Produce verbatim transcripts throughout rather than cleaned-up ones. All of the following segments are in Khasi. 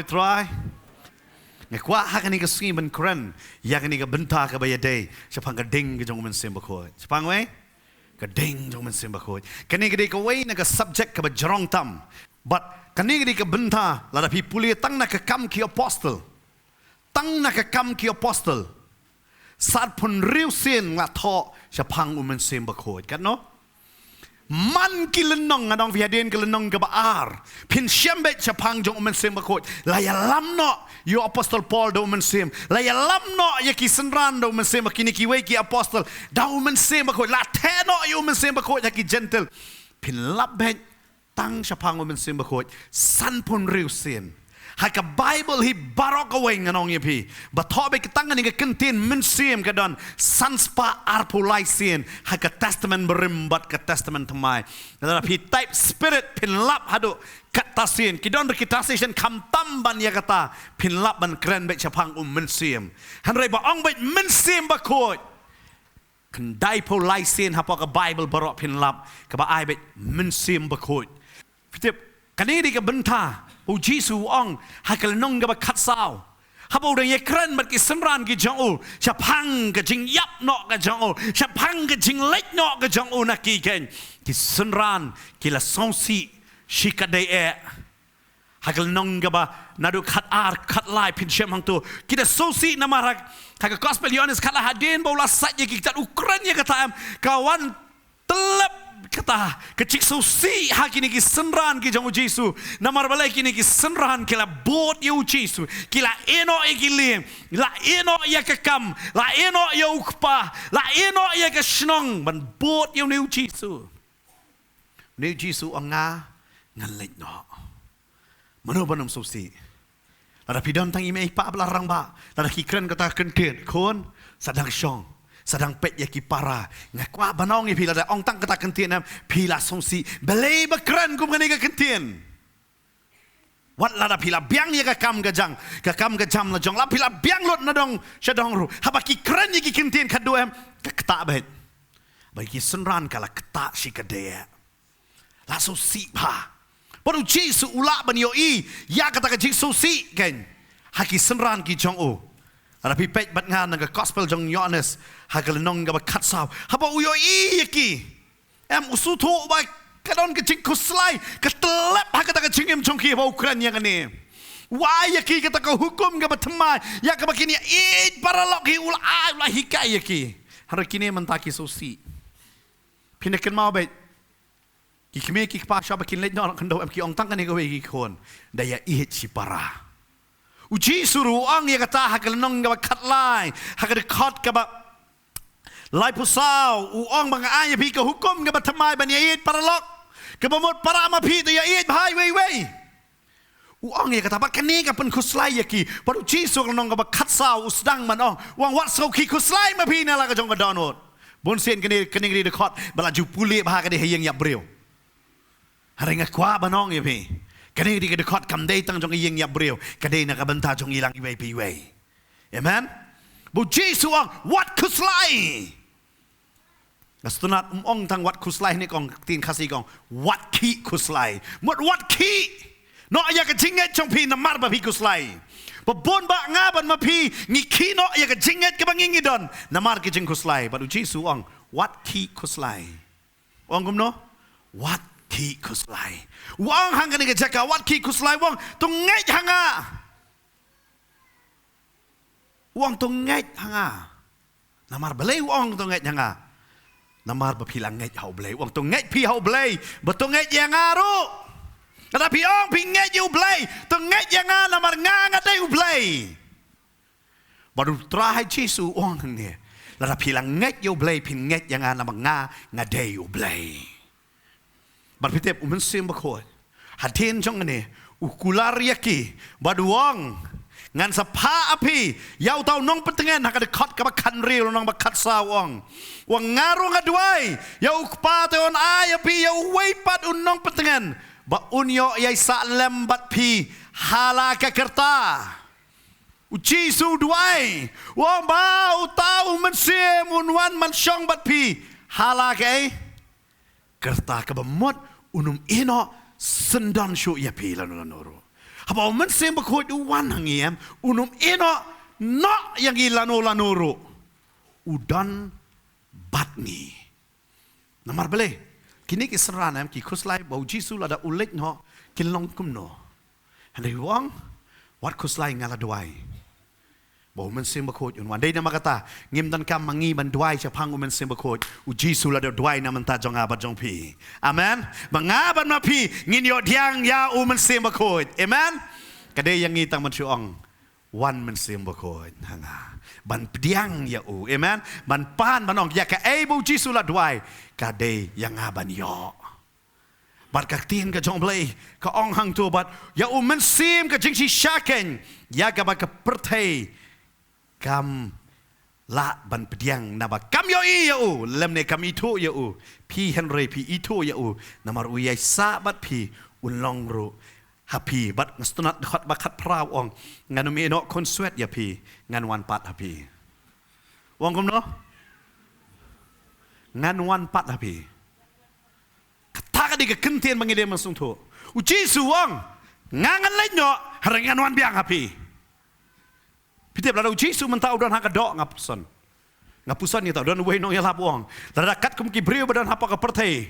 Trai. Nga kwah ha kane ka sngi ban kren ïa kane ka bynta kaba ïadei shaphang ka ding ka jong u Mynsiem Bakhuid. Shaphang wei? Ka ding jong u Mynsiem Bakhuid. Kane ka dei kawei na ka subject kaba jrong tam. Bad kane ka dei ka bynta lada phi pule tang na ka Kam ki Apostol. Tang na ka Kam ki Apostol. Sanphew hynriew sien la thoh shaphang u Mynsiem Bakhuid. Katno? Man ki lynnong, nga ong phi hadien ka lynnong kaba ar, phin shem beit shaphang jong u Mynsiem Bakhuid. La ïalam noh ïa u Apostol Paul da u Mynsiem. La ïalam noh ïa ki synran da u Mynsiem, kine kiwei ki apostol da u Mynsiem Bakhuid. La theh noh ïa u Mynsiem Bakhuid ha ki Jentil. Phin lap beit tang shaphang u Mynsiem Bakhuid sanphew hynriew sien. Ha ka Baibl hi baroh kawei, nga ong ïa phi, ba thoh beit tang kane ka kyntien mynsiem ka don sanspah arphew lai sien ha ka Testament Barim bad ka Testament Thymmai. Lada phi type spirit phin lap haduh katto sien. Ki don ruh ki translation khamtam ban ïa kata, phin lap ban kren beit shaphang u Mynsiem. Hynrei ba ong beit Mynsiem Bakhuid, khyndaiphew lai sien hapoh ka Baibl baroh phin lap kaba ai beit Mynsiem Bakhuid. Phi tip, kane ka dei ka bynta u Jisu u ong ha ka lynnong kaba khatsaw, haba u dang ïakren bad ki synran ki jong u shaphang ka jingïap noh ka jong u, shaphang ka jingleit noh ka jong u na ki, keiñ ki synran ki la sngewsih shikatdei eh. Ha ka lynnong kaba naduh khatar, khatlai, phin shem hangto, ki da sngewsih namar ha, ha ka Gospel Ïoannis khatlai, hadien ba u la sait ïa ki, kata u kren ïa kata, em, ka wan tyllep kata ka jingsngewsih ha kine ki synran ki jong u Jisu. Namar balei? Kine ki synran ki la bud ïa u Jisu, ki la ïehnoh ïa ki lieng, la ïehnoh ïa ka kam, la ïehnoh ïa u Kpa, la ïehnoh ïa ka shnong ban bud ïa une u Jisu. Une u Jisu u ong, nga ngan leit noh. Mano ban ym sngewsih? Lada phi don tang i mei i pa ba la rangbah, lada ki kren kata ka kyntien, khun, sa dang shong, sa dang peit ïa ki para. Nga kwah ban ong ïa phi, lada ong tang kata ka kyntien, em, phi la sngewsih. Balei ba kren kum kane ka kyntien? Wat lada phi la biang ïa ka kam ka jam, ka kam ka jam la jong, la phi la biang lut na dong sha dong ruh, haba ki kren ïa ki kyntien khatduh, em, ka ktah beit. Ba ki synran ka la ktah shikatdei eh. La sngewsih bha. Bad u Jisu u lah ban ïohi ïa kata ka jingsngewsih, keiñ, ha ki synran ki jong u. Lada phi peit bad nga na ka Gospel jong u Ïoannis ha ka lynnong kaba khatsaw, haba u ïohi ïa ki, em, u sngewthuh ba ka don ka jingkhuslai ka tyllep ha kata ka jingim jong ki haba u kren ïa kane. U ai ïa ki kata ka hukum kaba thymmai, ïa kaba kin ïaieit paralok hi, u la ai, u la hikai ïa ki. Hynrei kine mynta ki sngewsih. Phin da kynmaw beit, ki kmie ki kpa shuwa ba kin leit noh khyndew, em, ki ong tang kane kawei, ki khun, da ïaieit shipara. U Jisu ruh u ong ïa kata ha ka lynnong kaba khatlai, ha ka dkhot kaba laiphew saw, u ong ba nga ai ïa phi ka hukum kaba thymmai ban ïaieit paralok, kaba mut para ma phi to ïaieit bha iwei iwei. U ong ïa kata, bad kane ka pynkhuslai ïa ki. Bad u Jisu ha ka lynnong kaba khatsaw u sdang ban ong, u ong, wat sngewkhih khuslai ma phi na la ka jong ka dohnud. Bun sien kane, kane ka dei ka dkhot ba la ju pule bha, ka dei ha ïing ïap briew. Hynrei nga kwah ban ong ïa phi, kane ka dei ka dkhot kam dei tang jong ka ïing ïap briew, ka dei na ka bynta jong ngi lang iwei pa iwei. Amen. Bad u Jisu u ong, wat khuslai. Nga sngewtynnat, um ong tang wat khuslai, ne ka ktien Khasi ka ong, wat khih khuslai. Mut wat khih noh ïa ka jingngeit jong phi namar ba phi khuslai. Ba bun ba nga bad ma phi ngi khih noh ïa ka jingngeit kaba ngi ngi don namar ka jingkhuslai. Bad u Jisu u ong, wat khih khuslai. U ong kumno? Wat khih khuslai. U ong ha kane ka jaka, wat khih khuslai, u ong, to ngeit ha nga. U ong, to ngeit ha nga. Namar balei u ong to ngeit ha nga? Namar ba phi la ngeit ha U Blei. U ong to ngeit phi ha U Blei, ba to ngeit ïa nga ruh. Lada phi ong phi ngeit ïa U Blei, to ngeit ïa nga namar nga nga dei U Blei. Bad u Trai Jisu u ong hangne, lada phi la ngeit ïa U Blei phin ngeit ïa nga namar nga nga dei U Blei. Bad phi tip, u Mynsiem Bakhuid hadien jong kane u kular ïa ki bad u ong, ngan sa phah ha phi ïa uta u nongpyntngen. Ha ka dkhot kaba khathynriew, lynnong ba khatsaw, u ong, u ong, nga ruh nga duwai, ïa u Kpa te un ai ha phi ïa uwei pat u nongpyntngen ba un ïoh ïai sah lem bad phi ha la ka rta. U Jisu u duwai, u ong ba uta u Mynsiem un wan ban shong bad phi ha la kaei? Ka rta, kaba mut un ym ïehnoh syndon shuh ïa phi lano lano ruh. Haba u Mynsiem Bakhuid u wan ha ngi em, un ym ïehnoh noh ïa ngi lano lano ruh. U don bad ngi. Namar balei? Kine ki synran em, ki khuslai ba u Jisu lada u leit noh, kin long kumno? Hynrei u ong, wat khuslai, nga la duwai ba u Mynsiem Bakhuid un wan. Dei namar kata, ngim donkam ma ngi ban duwai shaphang u Mynsiem Bakhuid. U Jisu la duwai na bynta jong nga bad jong phi. Amen. Ba nga bad ma phi ngin ïoh pdiang ïa u Mynsiem Bakhuid. Amen. Ka dei ïa ngi tang ban shu ong, wan Mynsiem Bakhuid ha nga, ban pdiang ïa u. Amen. Ban pan ban ong, ïa kaei ba u Jisu la duwai, ka dei ïa nga ban ïoh. Bad ka ktien ka jong U Blei ka ong hangto, bad ïa u Mynsiem ka jingshisha keiñ, ïa kaba ka pyrthei kam lah ban pdiang, naba kam ïohi ïa u lymne kam ithuh ïa u. Phi hynrei phi ithuh ïa u, namar u ïaisah bad phi, un long ruh ha phi. Bad nga sngewtynnat dkhot ba khatphra u ong, ngan ym ïehnoh khunswet ïa phi, ngan wan pat ha phi. U ong kumno? Ngan wan pat ha phi. Kata ka dei ka ktien ba ngi dei ban sngewthuh. U Jisu u ong, nga ngan leit noh, hynrei ngan wan biang ha phi. Phi tip, lada u Jisu mynta u don ha ka doh, nga puson. Nga puson ïa kata, u don uwei u nongïalap u ong, lada katkum ki briew ba don hapoh ka pyrthei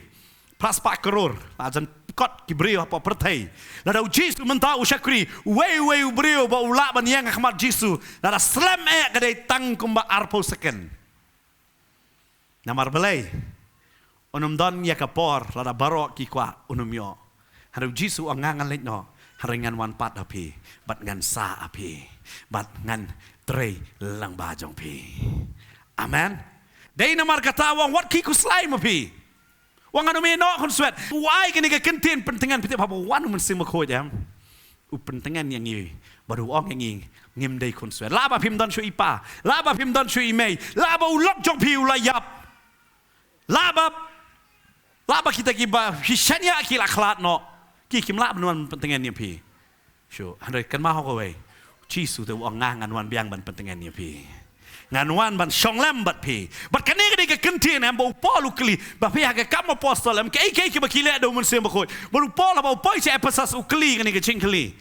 phra spah klur, la jan kot ki briew hapoh pyrthei, lada u Jisu mynta u shakri uwei uwei u briew ba u lah ban ïeng ha khmat Jisu, lada slem eh ka dei tang kumba arphew second. Namar balei? Un ym don ïa ka por, lada baroh ki kwah un ym ïoh. Hynrei u Jisu u ong, nga ngan leit noh, hynrei ngan wan pat ha phi, bad ngan sah ha phi, bad ngan trei lyngba jong phi. Amen. Dei namar kata u ong, wat khie khuslai ma phi. U ong, ngan ym ïehnoh khunswet. U ai kane ka ktien pyntngen, phi tip, haba wan u Mynsiem Bakhuid em, u pyntngen ïa ngi bad u ong ïa ngi, ngim dei khunswet. Lah ba phim don shuh i pa, lah ba phim don shuh i mei, lah ba u lok jong phi u la ïap, lah ba, lah ba kita kiba phi shaniah ki la khlad noh, ki kim lah ban wan pyntngen ïa phi shuh. Hynrei kynmaw kawei, u Jisu te u ong, nga ngan wan biang ban pyntngen ïa phi. Ngan wan ban shong lem bad phi. Bad kane ka dei ka ktien em ba u Paul u kylli, ba phi ha ka Kam Apostol em, kaei kaei kiba ki leh da u Mynsiem Bakhuid. Bad u Paul haba u poi sha Ephesus u kylli kane ka jingkylli.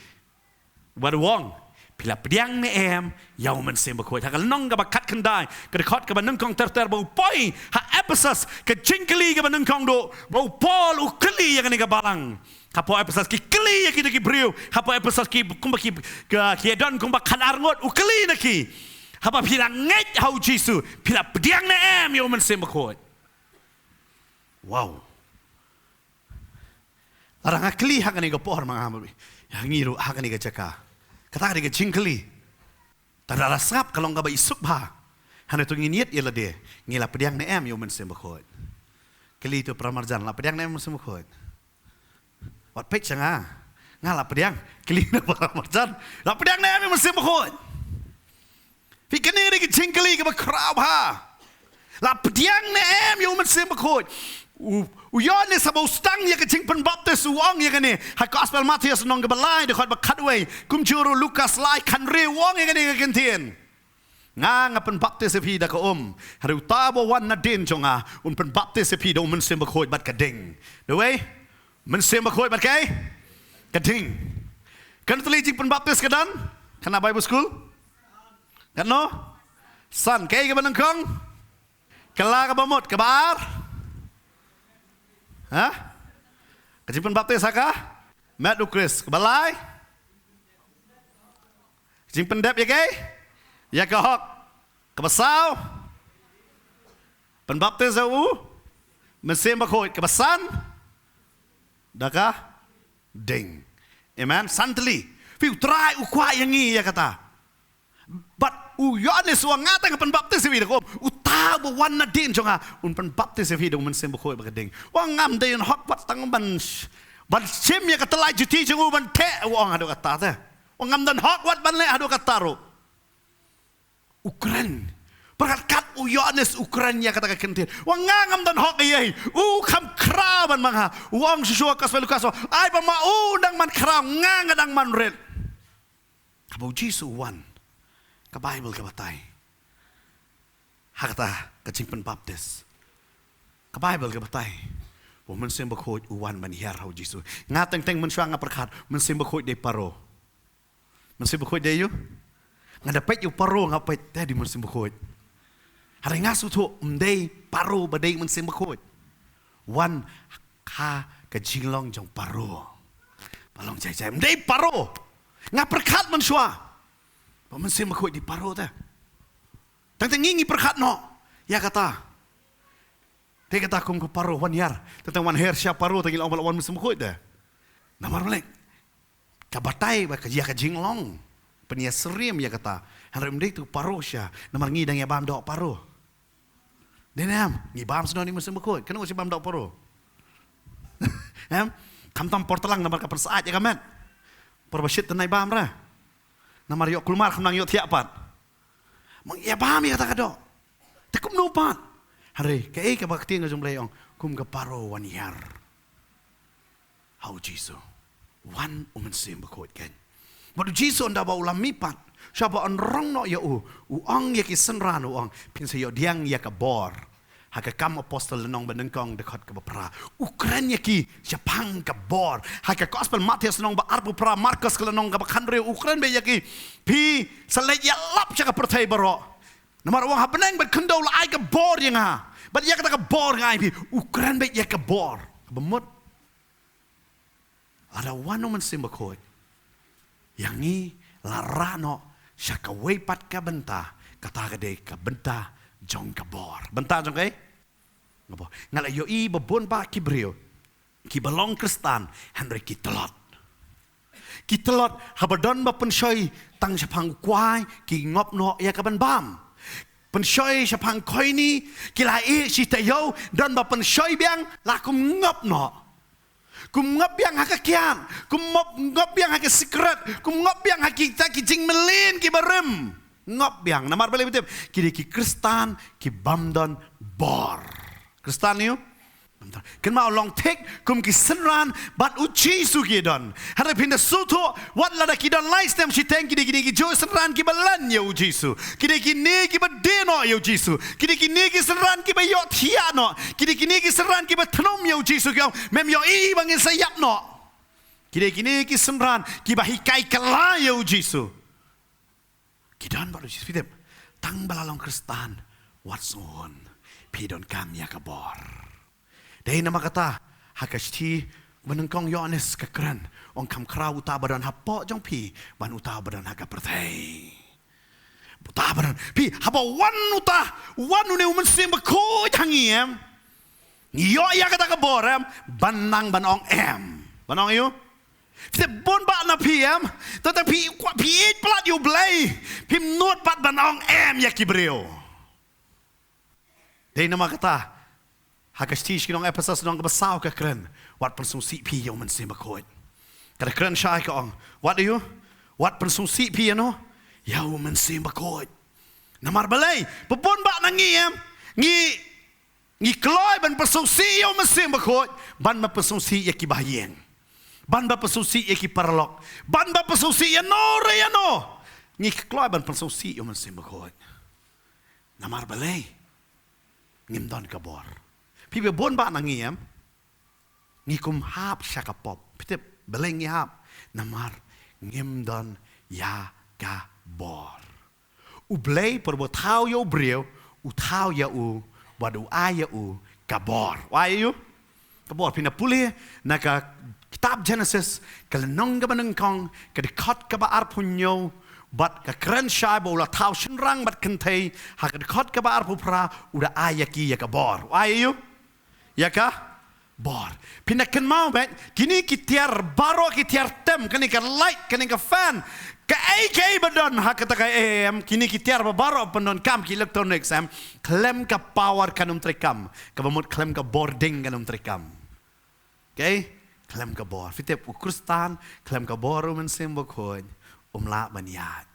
Bad u ong, phi la pdiang ne em ïa u Mynsiem Bakhuid? Ha ka lynnong kaba khatkhyndai, ka dkhot kaba nyngkong ter ter, ba u poi ha Ephesus, ka jingkylli kaba nyngkong duh ba u Paul u kylli ïa kane ka balang hapoh Ephesus. Ki kylli ïa kita ki briew hapoh Ephesus, ki kumba ki, ka, ki don kumba khatar ngut, u kylli na ki, haba phi la ngeit ha u Jisu, phi la pdiang ne em ïa u Mynsiem Bakhuid? Wow. Lada nga kylli ha kane ka por, ma nga, ïa ngi ruh ha kane ka jaka, kata ka dei ka jingkylli. Te lada sngap ka long kaba isuk bha, hynrei to ngin ïeit ïa lade, ngi la pdiang ne em ïa u Mynsiem Bakhuid? Kylli to para marjan, la pdiang ne em ïa u Mynsiem Bakhuid? Wat peit sha nga. Nga la pdiang. Kylli na para marjan, la pdiang ne em ïa u Mynsiem Bakhuid? Phi, kane ka dei ka jingkylli kaba khraw bha. La pdiang ne em ïa u Mynsiem Bakhuid? U, u Ïoannis haba u sdang ïa ka jingpynbaptis u ong ïa kane ha Gospel Mathaios lynnong kaba lai, dkhot ba khatwei, kumjuh ruh Lukas lai khathynriew, u ong ïa kane ka ktien. Nga, nga pynbaptis ïa phi da ka um, hynrei uta uba wan nadien jong nga un pynbaptis ïa phi da u Mynsiem Bakhuid bad ka ding. Da uwei? Mynsiem Bakhuid bad kaei? Ka ding. Katno tylli jingpynbaptis ka don? Kane Bible School? Katno? San. Kaei kaba nyngkong? Kylla kaba mut. Kaba ar? Ha? Ka jingpynbaptis ha ka met u Khrist. Kaba lai? Jingpyndep ïa kaei? Ïa ka hok. Kaba saw? Pynbaptis ïa u Mynsiem Bakhuid. Kaba san? Da ka ding. Amen. San tylli. Phi, u Trai u kwah ïa ngi ïa kata. Bad u Ïoannis u ong, nga te nga pynbaptis ïa phi da ka um, uta uba wan nadien jong nga un pynbaptis ïa phi da u Mynsiem Bakhuid bad ka ding. U ong, ngam dei hok wat tang ban, ban shim ïa ka tyllai juti jong u ban theh, u ong, haduh katta te. U ong, ngam don hok wat ban leh haduh katta ruh. U kren. Pyrkhat kat, u Ïoannis u kren ïa kata ka ktien. U ong, nga ngam don hok ei ei. U kham khraw ban mang ha. U ong shuh shuh ha Gospel Lukas, ai ba ma u dang man khraw, nga nga dang man rit. Haba u Jisu u wan, ka Baibl ka batai, ha kata ka jingpynbaptis, ka Baibl ka batai, u Mynsiem Bakhuid u wan ban hiar ha u Jisu. Nga teng teng mynshuwa nga pyrkhat Mynsiem Bakhuid dei paro. Mynsiem Bakhuid dei ïa u. Nga da peit ïa u Paro, nga peit te dei Mynsiem Bakhuid. Hynrei nga sngewthuh ym dei Paro ba dei Mynsiem Bakhuid. Wan ha ka jinglong jong Paro. Ba long jai jai ym dei Paro. Nga pyrkhat mynshuwa ba Mynsiem Bakhuid dei Paro te. Tang tang ngi ngi pyrkhat noh ïa kata. Te kata kum ka Paro wan hiar. Tang tang wan hiar sha Paro te ngi la ong ba la wan Mynsiem Bakhuid te. Namar balei? Ka batai ba ka ïa ka jinglong. Pynïasyriem ïa kata. Hynrei ym dei tu Paro sha. Namar ngi dang ïa bam doh Paro. Dei ne em, ngi bam snoh ni Mynsiem Bakhuid. Kano shi bam doh Paro? Em? Khamtam por tlang namar ka pynsaid ïa ka met. Por ba shit te nai bam ra. Namar ïoh kulmar kham nang ïoh thiah pat. Mang ïa bam ïa kata ka doh. Te kumno pat? Hynrei kaei kaba ka ktien ka jong Blei ong, kum ka Paro wan hiar ha u Jisu. Wan u Mynsiem Bakhuid kein. Bad u Jisu ynda ba u la mih pat, shaba yn rong noh ïa u, u ong ïa ki synran u ong, phin sa ïoh pdiang ïa ka bor. Ha ka Kam Apostol lynnong ba nyngkong dkhot kaba phra. U kren ïa ki shaphang ka bor. Ha ka Gospel Mathaios lynnong ba arphew phra, Markos ka lynnong kaba khathynriew, u kren beit ïa ki, phi sa leit ïalap sha ka pyrthei baroh. Namar u ong ha bneng bad khyndew la ai ka bor ïa nga. Bad ïa kata ka bor nga ai phi. U kren beit ïa ka bor. Kaba mut, lada wan u Mynsiem Bakhuid, ïa ngi la rah noh sha kawei pat ka bynta, kata ka dei ka bynta jong ka bor. Bynta jong kaei? Ka bor. Nga la ïohi ba bun bah ki briew kiba long Khristan hynrei ki tlot. Ki tlot haba don ba pynshoi tang shaphang u kwai ki ngop noh ïa ka ban bam. Pynshoi shaphang khoini ki la ïeh shi taïew, don ba pynshoi biang la kum ngop noh. Kum ngop biang ha ka kiad, kum ngop, ngop biang ha ka sikret, kum ngop biang ha kita ki jingmlien kiba rim. Ngop biang, namar balei phi tip? Ki dei ki Khristan kibym don bor. Khristan ïa u? Kynmaw long thik kum ki synran bad u Jisu ki don. Hynrei phin da sngewthuh, wat lada ki don lai snem shiteng, ki dei kine ki juh synran kiba len ïa u Jisu. Ki dei kine kiba die noh ïa u Jisu. Ki dei kine ki synran kiba ïohthiah noh. Ki dei kine ki synran kiba thnum ïa u Jisu, ki ong, mem ïohi ba ngin sa ïap noh. Ki dei kine ki synran kiba hikai kylla ïa u Jisu. Ki don bad u Jisu, phi tip. Tang ba la long Khristan, wat sngew hun, phi donkam ïa ka bor. Dei namar kata, ha ka shithi ba nyngkong Ïoannis ka kren, ong kham khraw uta ba don hapoh jong phi ban uta ba don ha ka pyrthei. Uta ba don, phi, haba wan uta, wan une u Mynsiem Bakhuid ha ngi, em. Ngi ïoh ïa kata ka bor, em, ban nang ban ong em. Ban ong ïa u. Phi tip bun bah na phi, em. Tang tang phi kwah, phi ïeit palat ïa u Blei, phim nud pat ban ong em ïa ki briew. Dei namar kata, ha ka shithi sha ki nong Ephesos lynnong kaba saw ka kren, wat pynsngewsih phi ïa u Mynsiem Bakhuid. Ka da kren shai ka ong, wat ïa u, wat pynsngewsih phi ïa u, ïa u Mynsiem Bakhuid. Namar balei, ba bun bah na ngi, em, ngi, ngi kloi ban pynsngewsih ïa u Mynsiem Bakhuid, ban ban pynsngewsih ïa ki bahaïing, ban ban pynsngewsih ïa ki paralok, ban ban pynsngewsih ïa no re ïa no. Ngi kloi ban pynsngewsih ïa u Mynsiem Bakhuid. Namar balei, ngim don ka bor. Phi, ba bun bah na ngi, em, ngi kum hap sha ka pop. Phi tip balei ngi hap? Namar ngim don ïa ka bor. U Blei por ba u thaw ïa u briew, u thaw ïa u, bad u ai ïa u ka bor. U ai ïa u ka bor. Phin da pule na ka kitab Genesis, ka lynnong kaba nyngkong, ka dkhot kaba arphew hynñiew, bad ka kren shai ba u la thaw shynrang bad kynthei, ha ka dkhot kaba arphew phra, u da ai ïa ki ïa ka bor. U ai ïa u ïa ka bor. Phin da kynmaw beit, kine ki tiar baroh, ki tiar tem, kane ka light, kane ka fan, kaei kaei ba don ha kata ka, em, kine ki tiar ba baroh pyndonkam, ki electronics, em, khlem ka power kan ym treikam. Kaba mut khlem ka bor ding kan ym treikam. Okay? Khlem ka bor. Phi tip, u Khristan khlem ka bor u Mynsiem Bakhuid um lah ban ïaid.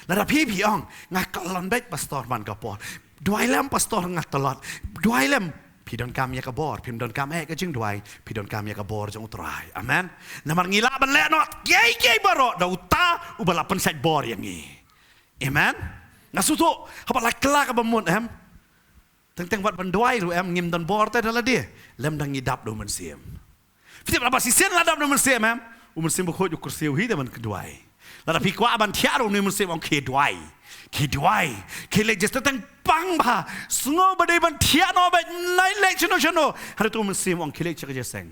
Lada phi, phi ong, nga kyllon beit pastor man ka por. Duwai lem pastor, nga tlot. Duwai lem. Phi donkam ïa ka bor, phim donkam eh ka jingduwai, phi donkam ïa ka bor jong u Trai. Amen. Namar ngi lah ban leh noh kiei kiei baroh da uta uba la pynshait bor ïa ngi. Amen. Nga sngewthuh, haba la kylla kaba mut, em. Teng teng wat ban duwai ruh, em, ngim don bor te da lade. Lymda ngi dap da u Mynsiem. Phi tip, haba shisien la dap da u Mynsiem, em, u Mynsiem Bakhuid u kyrsiew hi da ban duwai. Lada phi kwah ban thiah ruh, une u Mynsiem u ong khie duwai. Khie duwai. Khie leit jingstad tang pang bha. Sngew ba dei ban thiah noh beit, nai leit shano shano. Hynrei uto u Mynsiem u ong khie leit sha ka jingïaseng.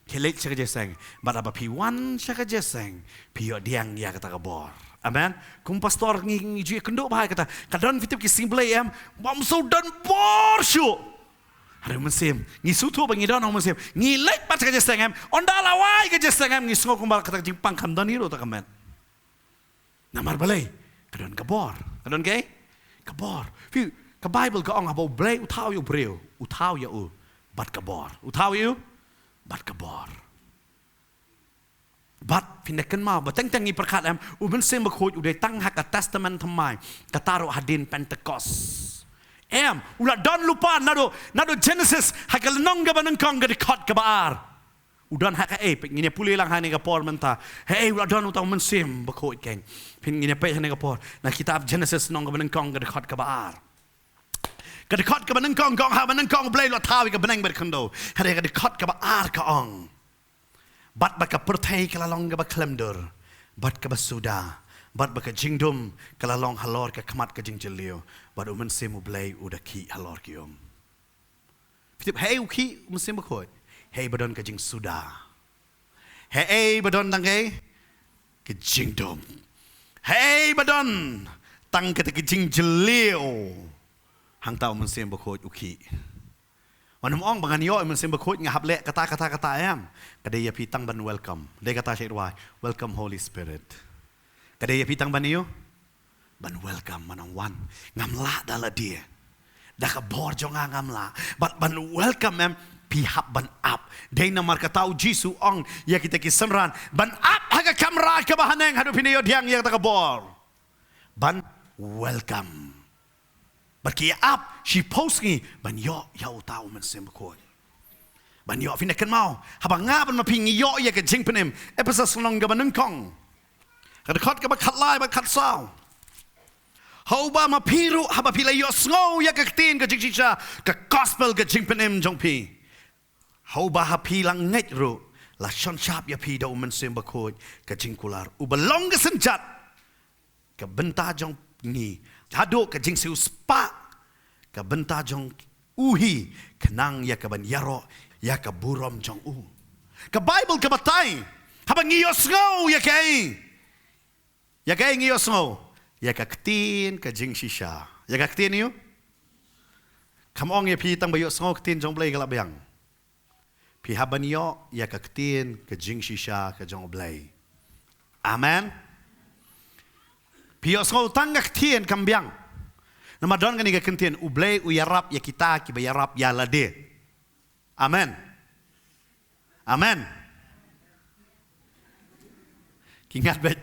Khie leit sha ka jingïaseng. Bad haba phi wan sha ka jingïaseng, phi ïoh pdiang ïa kata ka bor. Amen. Kum pastor ngi, ngi ju ïakynduh bha ïa kata. Ka don, phi tip, ki sngi Blei em, bym shu don bor shuh. Hynrei u Mynsiem, ngi sngewthuh ba ngi don ha u Mynsiem. Ngi leit pat sha ka jingïaseng em, ynda la wai ka jingïaseng em, ngi sngew kumba kata ka jingpang kam don hi ruh ha ka met. Namar balei? Ka don ka bor. Ka don kaei? Ka bor. Phi, ka Baibl ka ong haba u Blei u thaw ïa u briew, u thaw ïa u bad ka bor. U thaw ïa u bad ka bor. Bad phin da kynmaw ba teng teng ngi pyrkhat em, u Mynsiem Bakhuid u dei tang ha ka Testament Thymmai, kata ruh hadien Pentecost. Em, u la don lypa naduh, naduh Genesis, ha ka lynnong kaba nyngkong, ka dkhot kaba ar. U don ha kaei? Peit, ngin ïa pule lang ha kane ka por mynta. Haei u la don uta u Mynsiem Bakhuid, keiñ? Phin, ngin ïa peit ha kane ka por na kitab Genesis lynnong kaba nyngkong, ka dkhot kaba ar. Ka dkhot kaba nyngkong ka ong, ha kaba nyngkong U Blei u la thaw ïa ka bneng bad ka khyndew. Hynrei ka dkhot kaba ar ka ong, bad ba ka pyrthei ka la long kaba khlem dur bad kaba suda, bad ba ka jingdum ka la long halor ka khmat ka jingjylliew, bad u Mynsiem U Blei u da khih halor ki um. Phi tip haei u khih u Mynsiem Bakhuid? Haei ba don ka jingsuda. Haei ba don tang kaei? Ka jingdum. Haei ba don tang kata ka jingjylliew, hangta u Mynsiem Bakhuid u khih. Wat nym ong ba ngan ïoh ïa u Mynsiem Bakhuid, nga hap leh kata, kata, kata, em. Ka dei ïa phi tang ban welcome. Dei kata shait rwai, "Welcome, Holy Spirit." Ka dei ïa phi tang ban ïoh, ban welcome, ban ong, "Wan, ngam lah da lade. Da ka bor jong nga ngam lah." Bad ban welcome, em, phi hap ban ap. Dei namar kata u Jisu u ong ïa kita ki synran ban ap ha ka kamra kaba haneng haduh phin ïoh pdiang ïa kata ka bor. Ban welcome. Bad ki ïa ap shiphew sngi ban ïoh ïa uta u Mynsiem Bakhuid. Ban ïoh, phin da kynmaw, haba nga bad ma phi ngi ïoh ïa ka jingpynim. Ephesos lynnong kaba nyngkong, ka dkhot kaba khatlai bad khatsaw. Ha uba ma phi ruh, haba phi la ïohsngew ïa ka ktien ka jingshisha, ka gospel ka jingpynim jong phi, ha uba ha phi la ngeit ruh, la shon shap ïa phi da u Mynsiem Bakhuid ka jingkular, uba long ka synjat ka bynta jong ngi, haduh ka jingsiewspah ka bynta jong u hi, khnang ïa kaban ïaroh ïa ka burom jong u. Ka Baibl ka batai, haba ngi ïohsngew ïa kaei, ïa kaei ngi ïohsngew? Ïa ka ktien ka jingshisha. Ïa ka ktien ïa u. Kam ong ïa phi tang ba ïohsngew ktien jong U Blei ka la biang. Phi hap ban ïoh ïa ka ktien ka jingshisha ka jong U Blei. Amen. Phi ïohsngew tang ka ktien kam biang. Namar don kane ka kyntien, U Blei u ïarap ïa kita kiba ïarap ïa lade. Amen. Amen. Ki ngat beit.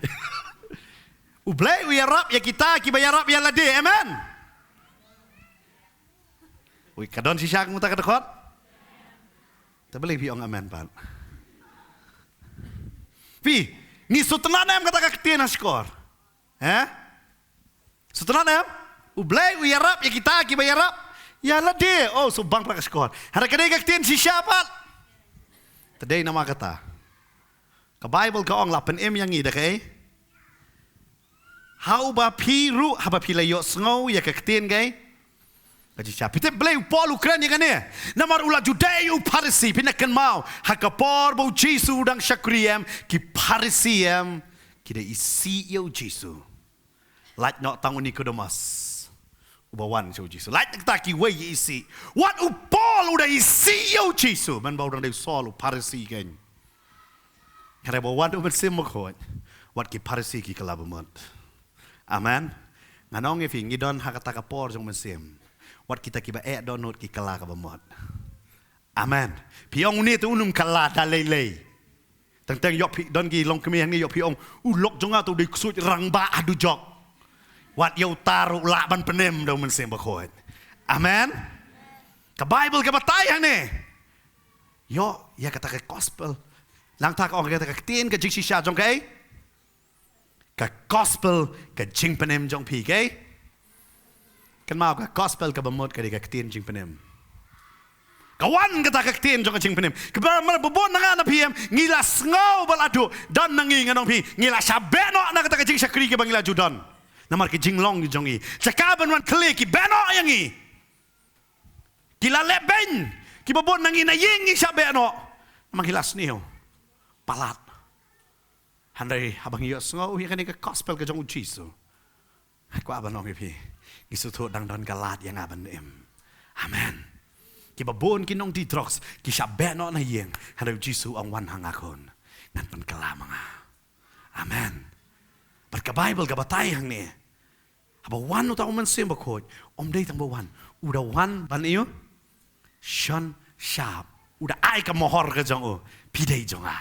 U Blei u ïarap ïa kita kiba ïarap ïa lade. Amen. Ui, ka don shisha ka mut ka dkhot. Te balei phi ong amen pat? Phi, ngi sngewtynnat em kata ka ktien ha shkor? He? Sngewtynnat em? U Blei u ïarap ïa kita kiba ïarap ïa lade. Oh, sngewbang pat ka shkor. Hynrei ka dei ka ktien shisha pat? Te dei namar kata ka Baibl ka ong, la pynim ïa ngi da kaei? Ha uba phi ruh, haba phi la ïohsngew ïa ka ktien kaei? Ka jingshisha. Phi tip balei u Paul u kren ïa kane? Namar u la ju dei u Pharisi. Phin da kynmaw, ha ka por ba u Jisu u dang shakri em, ki Pharisi em, ki da isih ïa u Jisu. Lait noh tang u Nikodemus uba wan sha u Jisu. Lait na kata kiwei ki isih. Wat u Paul u da isih ïa u Jisu, mynba u dang dei u Saul, u Pharisi keiñ. Hynrei ba wan u Mynsiem Bakhuid, wat ki Pharisi ki kylla bamut. Amen. Ngan ong ïa phi, ngi don ha kata ka por jong u Mynsiem, wat kita kiba eh dohnud ki kylla ka bamut. Amen. Phi ong une te un ym kylla da lei lei. Teng teng ïoh phi, don ki longkmie hangne ïoh phi ong, u lok jong nga te u dei ksuid rangbah haduh jok. Wat ïa uta ruh lah ban pynim da u Mynsiem Bakhuid. Amen. Ka Baibl ka batai hangne. Ïoh ïa kata ka gospel. Nangta ka ong kata ka ktien ka jingshisha jong kaei? Ka gospel ka jingpynim jong phi, kaei? Kynmaw, ka gospel ka bamut ka dei ka ktien jingpynim. Ka wan kata ka ktien jong ka jingpynim. Kaba mar ba bun na nga na phi em, ngi la sngew ba la duh, don na ngi, ngan ong phi, ngi la shah beh noh na kata ka jingshakri kaba ngi la ju don. Namar ki jinglong ki jong ngi. Jaka ban wan khleh ki beh noh ïa ngi. Ki la leh beiñ, kiba bun na ngi na ïing ngi shah beh noh. Namar ngi la sniew palat. Hynrei haba ngi ïohsngew ïa kane ka gospel ka jong u Jisu, kwah ban ong ïa phi, ngi sngewthuh dang don ka lad ïa nga ban im. Amen. Kiba bun ki nongdie drugs ki shah beh noh na ïing, hynrei u Jisu u ong, wan ha nga khun, ngan pynkylla ma nga. Amen. Bad ka Baibl ka batai hangne, haba wan uta u Mynsiem Bakhuid, um dei tang ba wan, u da wan ban ïoh shon shap, u da ai ka mohor ka jong u, phi dei jong nga.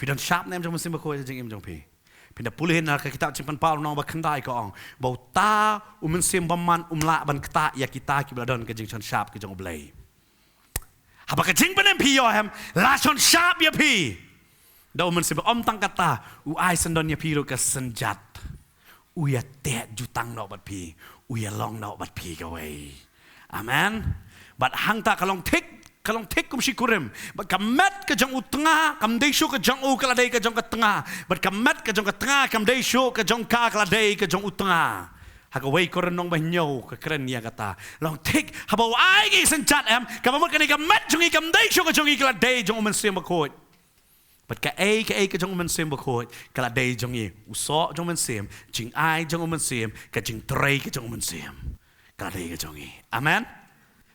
Phi don shap ne em jong u Mynsiem Bakhuid ha ka jingim jong phi? Phin da pule na ka kitab Jingpynpaw lynnong ba khyndai ka ong ba uta u Mynsiem Bymman um lah ban ktah ïa kita kiba la don ka jingshon shap ka jong U Blei. Haba ka jingpynim phi ïoh em, la shon shap ïa phi da u Mynsiem, ym tang kata, u ai syndon ïa phi ruh ka synjat. U ïa teh jutang noh bad phi, u ïa long noh bad phi kawei. Amen. Bad hangta ka long thik, ka long thik kum shi kurim. Bad ka met ka jong u tnga kam dei shuh ka jong u, ka la dei ka jong ka tnga. Bad ka met ka jong ka tnga kam dei shuh ka jong ka, ka la dei ka jong u tnga. Ha ka wei Korinth lynnong ba hynñiew ka kren ïa kata. Long thik, haba u ai ngi synjat em, kaba mut kane ka met jong ngi kam dei shuh ka jong ngi, ka la dei jong u Mynsiem Bakhuid. Bad kaei kaei ka jong u Mynsiem Bakhuid ka la dei jong ngi. U soh jong u Mynsiem, jingai jong u Mynsiem, ka jingtrei ka jong u Mynsiem, ka la dei ka jong ngi. Amen.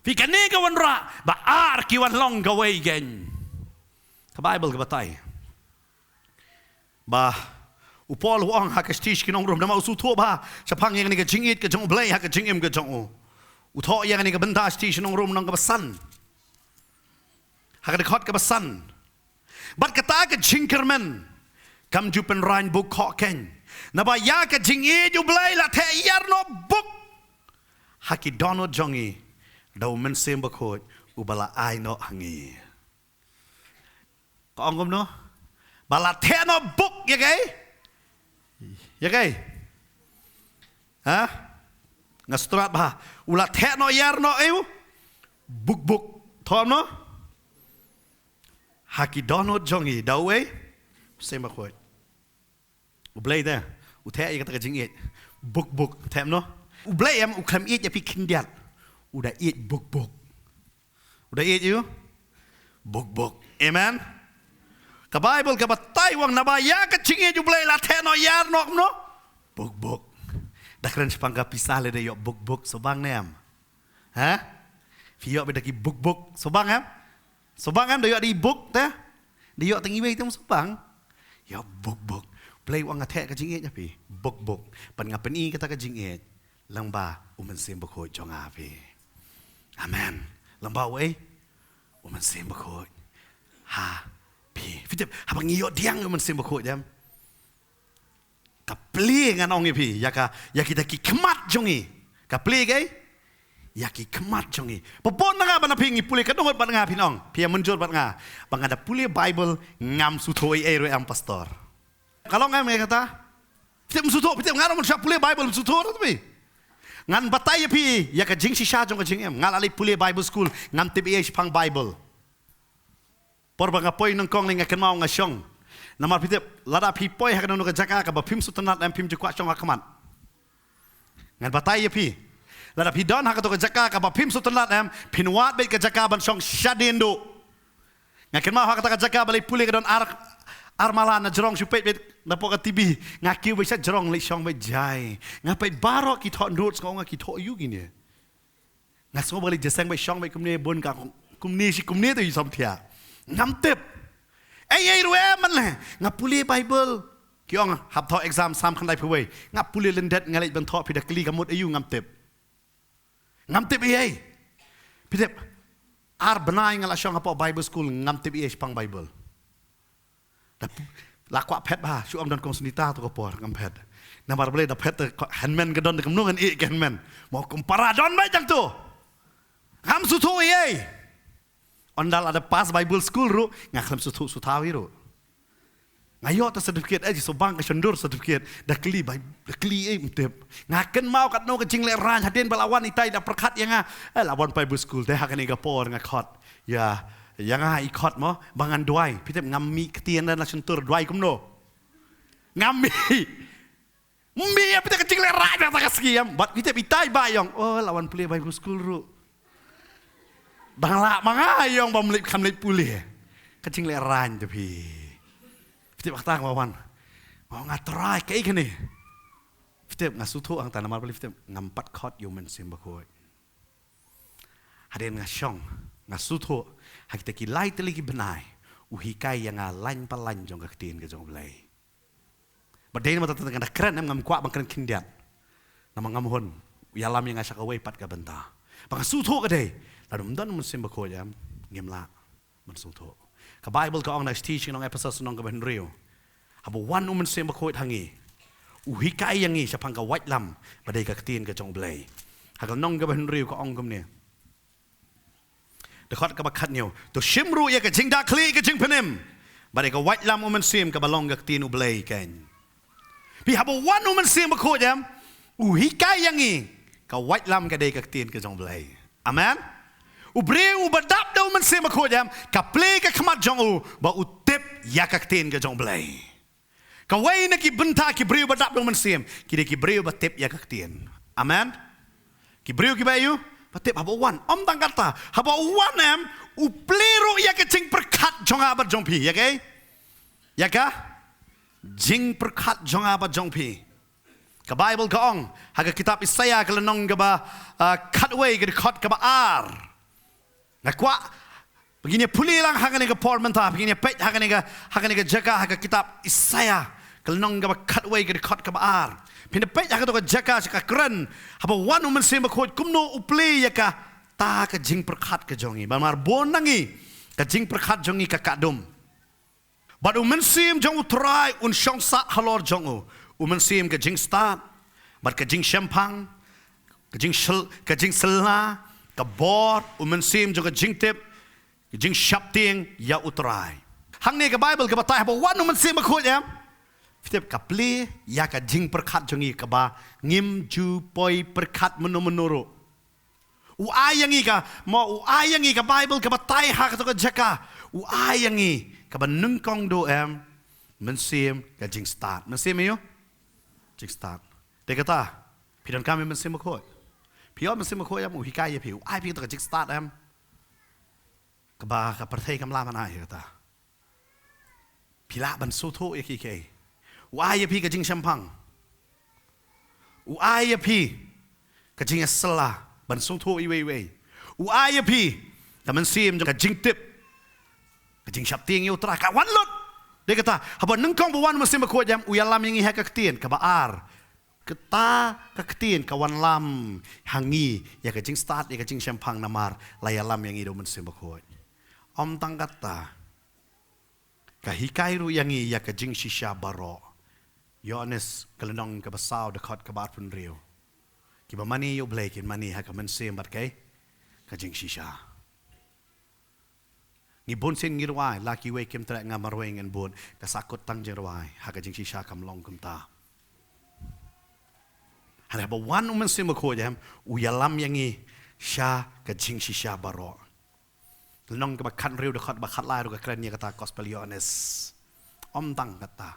Phi, kane ka wanrah ba ar ki wan long kawei keiñ. Ka Baibl ka batai ba u Paul u ong ha ka shithi sha ki nong Rom, namar u sngewthuh bha shaphang ïa kane ka jingïeit ka jong U Blei ha ka jingim ka jong u. U thoh ïa kane ka bynta ha ka shithi sha ki nong Rom lynnong kaba san, ha ka dkhot kaba san. Bad kata ka jingkyrmen kam ju pynraiñ buk khohkeiñ, naba ïa ka jingïeit U Blei la theh ïar noh buk ha ki dohnud jong ngi da u Mynsiem Bakhuid uba la ai noh ha ngi. Ka ong kumno? Ba la theh noh buk ïa kaei? Ïa kaei? Ha? Nga sngewthuh bha. U la theh noh ïar noh ïa u buk buk. Thoh em noh? Ha ki dohnud jong ngi da uei? Mynsiem Bakhuid. U Blei te u theh ïa kata ka jingïeit buk buk, theh em noh? U Blei em u khlem ïeit ïa phi khyndiat. U da ïeit buk buk. U da ïeit ïa u buk buk. Amen. Ka Baibl ka batai, u ong naba ïa ka jingïeit U Blei la theh noh ïar noh kumno? Buk buk. Da kren shaphang ka pisa lei da ïoh buk buk sawbang ne em? Ha? Phi ïoh beit da ki buk buk sawbang em? Sawbang em, da ïoh da i buk te? Da ïoh tang iwei te, sawbang. Ïoh buk buk. Blei u ong nga theh ka jingïeit ïa phi buk buk. Bad nga pyni kata ka jingïeit lyngba u Mynsiem Bakhuid jong nga ha phi. Amen. Lyngba uei? U Mynsiem Bakhuid ha phi. Phi tip, haba ngi ïoh pdiang u Mynsiem Bakhuid em, ka plie, ngan ong ïa phi, ïa ka, ïa kita ki khmat jong ngi. Ka plie kaei? Ïa ki khmat jong ngi. Ba bun na nga bad na phi ngi pule, ka dohnud bad nga, phin ong, phi ïa mynjur bad nga ba nga da pule Baibl ngam sngewthuh ei ei ruh em, pastor. Ka long em ïa kata? Phi tip, ym sngewthuh, phi tip, nga ruh ngan shah pule Baibl ym sngewthuh ruh te phi. Ngan batai ïa phi ïa ka jingshisha jong ka jingim. Nga la leit pule Bible school, ngam tip ei ei shaphang Baibl. Por ba nga poi nyngkong lei nga kynmaw nga shong. Namar phi tip, lada phi poi ha kano kano ka jaka kaba phim sngewtynnat em, phim ju kwah shong ha khmat. Ngan batai ïa phi. Lada phi don ha kato ka jaka kaba phim sngewtynnat em, phin wad beit ka jaka ban shong shadien duh. Nga kynmaw ha kata ka jaka ba leit pule ka don ar, ar mala na jrong, shu peit beit napoh ka T V. Nga kiew beit sha jrong, leit shong beit jai. Nga peit baroh ki thoh notes, nga ong, nga, ki thoh aïu kine? Nga sngew ba leit jingïaseng beit, shong beit kumne, bun ka kumne shi kumne, to i som thiah. Ngam tip ei ei ruh em, man le nga pule Baibl. Ki ong hap thoh exam Salm khyndai phew wei. Nga pule lyndet, nga leit ban thoh, phi da kylli ka mut aïu, ngam tip. Ngam tip ei ei. Phi tip, ar bnai nga la shong hapoh Bible school, ngam tip ei ei shaphang Baibl. Da pu-, la kwah phet bha, shu ong don kong Sunita to ka por, ngam phet. Namar balei da phet te ko-, hynmen ka don te kumno ngan ïeh ka hynmen. Mo kum para don bha jang to. Ngam sngewthuh ei ei. Ynda la da pass Bible school ruh nga khlem sngewthuh sngewthaw ei ruh. Nga ïoh ta certificate, eh, jisu bang ka shondur certificate. Da kli bai, da kli, eh, ym tip. Nga kynmaw katno ka jinglehrain hadien ba la wan itai da pyrkhat ïa nga. Eh, la wan Bible school te ha kane ka por nga khot. Ïa, ïa nga i khot mo, ba ngan duwai. Phi tip ngam mih ktien na shyntur duwai kumno. Ngam mih. Mih ïa phi tip ka jinglehrain na ta ka skiem. Bad phi tip itai ba ïong. Oh, la wan pule Bible school ruh. Dang lah ma nga ïong ba mlip kham lip pule. Ka jinglehrain te phi. Phi tip kata nga wan. Oh, nga trai kaei kane. Phi tip nga sngewthuh hangta namar balei phi tip ngam pat khot ïa u Mynsiem Bakhuid. Hadien nga shong, nga sngewthuh, ha kita ki lai tylli ki bnai, u hikai ïa nga lain pa lain jong ka ktien ka jong U Blei. Ba dei namar kata nga da kren em, ngam kwah ban kren khyndiat. Namar ngam hun, u ïalam ïa nga sha kawei pat ka bynta. Ba nga sngewthuh ka dei, lada ym don u Mynsiem Bakhuid em, ngim lah ban sngewthuh. Ka Bible ka ong na ka shithi sha ki nong Ephesos lynnong kaba hynriew. Haba wan u Mynsiem Bakhuid ha ngi, u hikai ïa ngi shaphang ka waitlam ba dei ka ktien ka jong U Blei. Ha ka lynnong kaba hynriew ka ong kumne. Dkhot kaba khathynñiew. To shim ruh ïa ka jingdakhlieh ka jingpynim ba dei ka waitlam u Mynsiem kaba long ka ktien U Blei keiñ. Phi, haba wan u Mynsiem Bakhuid em, u hikai ïa ngi ka waitlam ka dei ka ktien ka jong U Blei. Amen. U briew uba dap da u Mynsiem Bakhuid em, ka plie ka khmat jong u ba u tip ïa ka ktien ka jong U Blei. Kawei na ki bynta ki briew ba dap da u Mynsiem, ki dei ki briew ba tip ïa ka ktien. Amen. Ki briew kiba ïoh ba tip, haba u wan, ym tang kata, haba u wan em, u plie ruh ïa ka jingpyrkhat jong nga bad jong phi, ïa kaei? Ïa ka jingpyrkhat jong nga bad jong phi. Ka Bible ka ong ha ka kitab Isaïah ka lynnong kaba, ah, khatwei ka dkhot kaba ar. Nga kwah ba ngin ïa pule lang ha kane ka por mynta, ba ngin ïa peit ha kane ka, ha kane ka jaka, ha ka kitab Isaïah ka lynnong kaba khatwei ka dkhot kaba ar. Phin da peit ha kato ka jaka sha ka kren, haba wan u Mynsiem Bakhuid kumno u plie ïa kata ka jingpyrkhat ka jong ngi. Namar bun na ngi ka jingpyrkhat jong ngi ka kah dum. Bad u Mynsiem jong U Trai un shong sah halor jong u. U Mynsiem ka jingstad, bad ka jingshemphang, ka jingshel-, ka jingsylla, ka bor, u Mynsiem jong ka jingtip, ka jingsheptieng ïa U Trai. Hangne ka Bible ka batai haba wan u Mynsiem Bakhuid em, phi tip ka plie ïa ka jingpyrkhat jong ngi kaba ngim ju poi pyrkhat mynno mynno ruh. U ai ïa ngi ka, mo, u ai ïa ngi ka Bible ka batai ha kato ka jaka. U ai ïa ngi kaba nyngkong duh em, Mynsiem ka jingstad. Mynsiem ïa u? Jingstad. Te kata, phi donkam ïa u Mynsiem Bakhuid. Phi ïoh u Mynsiem Bakhuid em, u hikai ïa phi, u ai phi kato ka jingstad em. Kaba ka pyrthei kam lah ban ai ïa kata. Phi lah ban sngewthuh ïa kiei kiei. U ai ïa phi ka jingshemphang. U ai ïa phi ka jingïasylla ban sngewthuh iwei iwei. U ai ïa phi ka mynsiem jong ka jingtip, ka jingsheptieng ïa U Trai, ka wan lut. Dei kata, haba nyngkong ba wan u Mynsiem Bakhuid em, u ïalam ïa ngi ha ka ktien, kaba ar. Kata ka ktien ka wanlam ha ngi ïa ka jingstad, ïa ka jingshemphang namar la ïalam ïa ngi da u Mynsiem Bakhuid. Ym tang kata, ka hikai ruh ïa ngi ïa ka jingshisha baroh. Ïoannis ka lynnong kaba saw, dkhot kaba arphew hynriew. Kiba mane ïa U Blei kin mane ha ka mynsiem bad kaei? Ka jingshisha. Ngi bun sien ngi rwai, la kiwei kim treh, nga marwei ngan bud, ka sahkut tang jingrwai, ha ka jingshisha kam long kumta. Hynrei haba wan u Mynsiem Bakhuid em, u ïalam ïa ngi sha ka jingshisha baroh. Lynnong kaba khathynriew, dkhot ba khatlai ruh ka kren ïa kata, Gospel Ïoannis. Ym tang kata.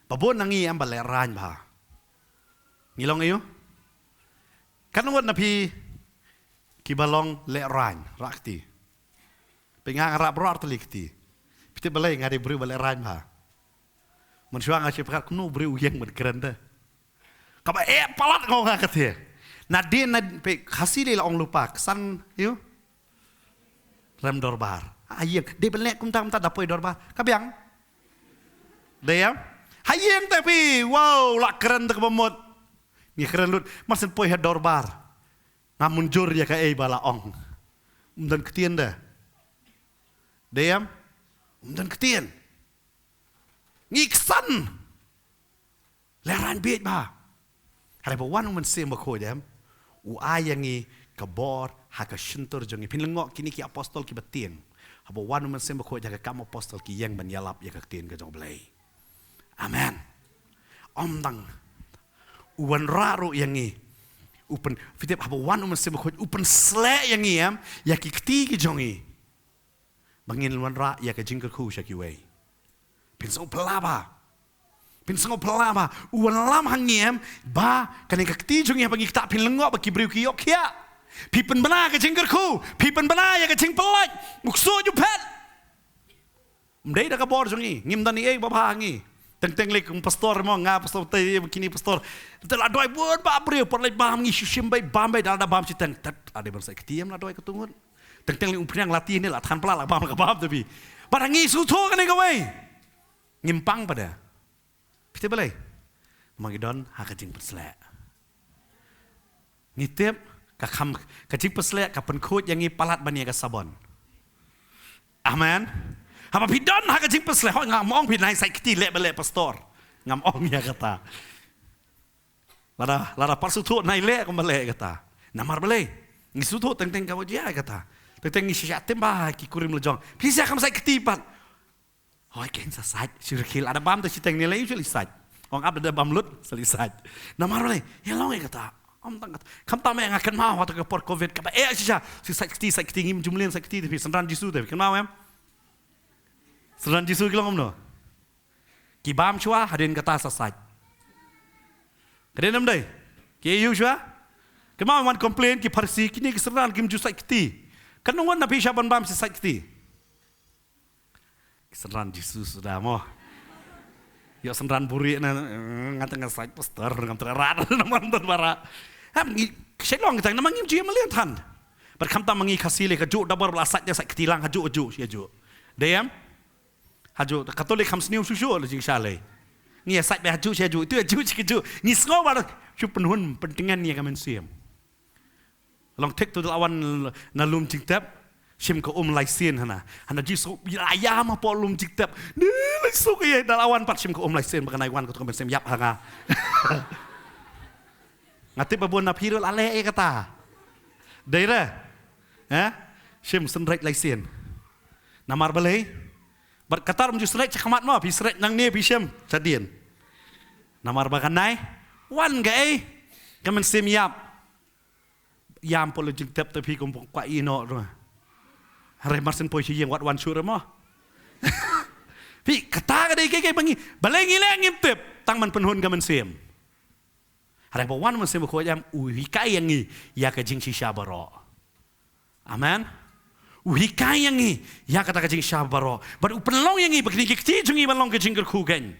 Ba bun na ngi em ba lehraiñ bha. Ngi long aïu? Katno ngut na phi kiba long lehraiñ, rah kti. Phi, nga nga rah baroh artylli kti. Phi tip balei? Nga dei briew ba lehraiñ bha. Mynshuwa nga shu pyrkhat kumno u briew u ïeng ban kren te. Kaba eh palat nga ong ha kata. Nadien na phi Khasi lei la ong lypa, ksan ïu. Rem dorbar. Ha ïing. Dei ban leh kumta kumta da poi dorbar. Ka biang. Dei em? Ha ïing te phi. Wow, la kren te kaba mut. Ngi kren lut. Mar shen poi ha dorbar, nga mynjur ïa kaei ba la ong. Ym don ktien de. Dei em? Ym don ktien. Ngi ksan. Lehraiñ bieit bha. Hynrei ba wan u Mynsiem Bakhuid em, u ai ïa ngi ka bor ha ka shyntur jong ngi. Phin lyngngoh kine ki apostol kiba tieng. Haba wan u Mynsiem Bakhuid ha ka kam apostol ki ïeng ban ïalap ïa ka ktien ka jong U Blei. Amen. Ym tang u wanrah ruh ïa ngi. U pyn, phi tip haba wan u Mynsiem Bakhuid u pynsleh ïa ngi em, ïa ki kti ki jong ngi, ba ngin wanrah ïa ka jingkyrkhu sha kiwei. Phin sngewphylla ba, phin sngewphylla ba u wanlam ha ngi em, ba kane ka kti jong ngi ba ngi ktah phin lyngngoh ba ki briew ki ïoh khiah. Phi pynbna ka jingkyrkhu, phi pynbna ïa ka jingpyllait. U ksuid u phet. Ym dei da ka bor jong ngi, ngim don ei ei ba bha ha ngi. Teng teng lei kum pastor mo, nga pastor te, kine pastor. Te la duwai bun ba briew, por leit bam ngi shu shim beit, bam beit, da la da bam shiteng. Tat, la dei ban sait kti em, la duwai katto ngut. Teng teng lei umphniang la ti ne la than pla la bam, la ka bam te phi. Bad ha ngi sngewthuh kane kawei. Ngim pang pat de. Phi tip balei? Ma ngi don ha ka jingpynsleh. Ngi tip, ka kham, ka jingpynsleh ka pynkhuid ïa ngi palat ban ïa ka sabon. Amen. Haba phi don ha ka jingpynsleh, hooid ngam ong phi nai sait kti leh ba leh pastor. Ngam ong ïa kata. Lada, lada pat sngewthuh nai leh kumba leh kata. Namar balei? Ngi sngewthuh teng teng ka wajah kata. Teng teng ngi shisha tim ba ki kurim la jong. Phi shisha kham sait kti pat. Hooid kein sa sait, shu rkhie, lada bam te shiteng ne lei shu leit sait. Ong ap da bam lut, sa leit sait. Namar balei? Ïa long ïa kata. Ym tang kata. Khamtam eh nga kynmaw ha kata ka por covid kaba eh shisha. Shu sait kti, sait kti, ngim ju mlien sait kti te phi, synran Jisu te phi. Kynmaw em? Synran Jisu ki long kumno? Ki bam shuwa, hadien kata sa sait. Ka dei ne ym dei? Ki ïoh shuwa? Kynmaw wan complain ki Pharisi, kine ki synran kim ju sait kti. Katno ngut na phi shisha ban bam sait kti? Ki synran Jisu suda mo. Ïoh synran buri na, eh, nga tang nga sait pastor, ngam tang rat, namar don bara. Em, ngi, shet long kita, namar ngim ju ïa mlien than. Bad khamtam ma ngi Khasi lei kajuh, da bor ba la sait ïa sait kti lang, hajuh, hajuh, hajuh. Dei em? Hajuh, Katolik kham sniew shuh shuh la jingshah lei. Ngi ïa sait beit hajuh, hajuh, itu hajuh, hajuh. Ngi sngew ba la shu pynhun, pyntngen ïa ka mynsiem. Long thik tu da la wan na lum jingtep, shim ka um lai sien hana. Hana jingsuk ïa ïa ma hapoh lum jingtep. Ni lai suk ïa da la wan pat shim ka um lai sien ba ka nai wan ka tu ka mynsiem ïap ha nga. Nga tip ba bun na phi ruh la leh ïa kata. Dei re? Eh? Shim synreit lai sien. Namar balei? Bad kata ym ju synreit shakhmat mo, phi synreit nangne phi shim shadien. Namar ba ka nai wan kaei? Ka mynsiem ïap. Ïam hapoh lum jingtep te phi kum kwah ïeh noh ruh. Hynrei mar syn poi sha ïing wat wan shuh ruh mo. Phi kata ka dei kaei kaei ba ngi, balei ngi leh ngim tip, tang ban pynhun ka mynsiem. Hynrei ba wan u Mynsiem Bakhuid em, u hikai ïa ngi ïa ka jingshisha baroh. Amen. U hikai ïa ngi ïa kata ka jingshisha baroh. Bad u pynlong ïa ngi ba kine ki kti jong ngi ban long ka jingkyrkhu kein.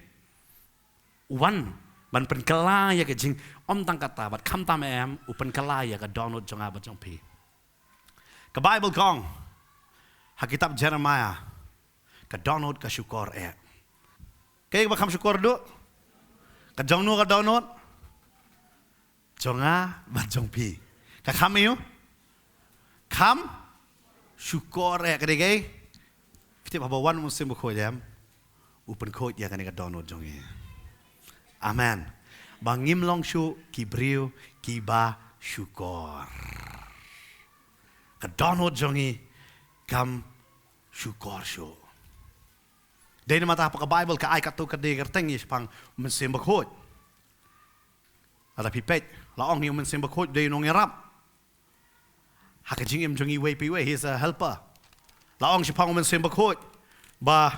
U wan ban pynkylla ïa ka jing, ym tang kata bad khamtam em, u pynkylla ïa ka dohnud jong nga bad jong phi. Ka Baibl ka ong ha kitab Jeremaïa, ka dohnud ka shukor eh. Kaei kaba kham shukor duh? Ka jong no ka dohnud? Jong nga bad jong phi. Ka kham ïa u? Kham shukor eh, ka dei kaei? Phi tip haba wan u Mynsiem Bakhuid em, u pynkhuid ïa kane ka dohnud jong ngi. Amen. Ba ngim long shuh ki briew kiba shukor. Ka dohnud jong ngi kam shukor shuh. Dei namar kata hapoh ka Baibl ka ai katto katne kyrteng ïa shaphang u Mynsiem Bakhuid. Lada phi peit, la ong ïa u Mynsiem Bakhuid dei u nongïarap. Ha ka jingim jong ngi iwei pa iwei, he is a helper. La ong shaphang u Mynsiem Bakhuid ba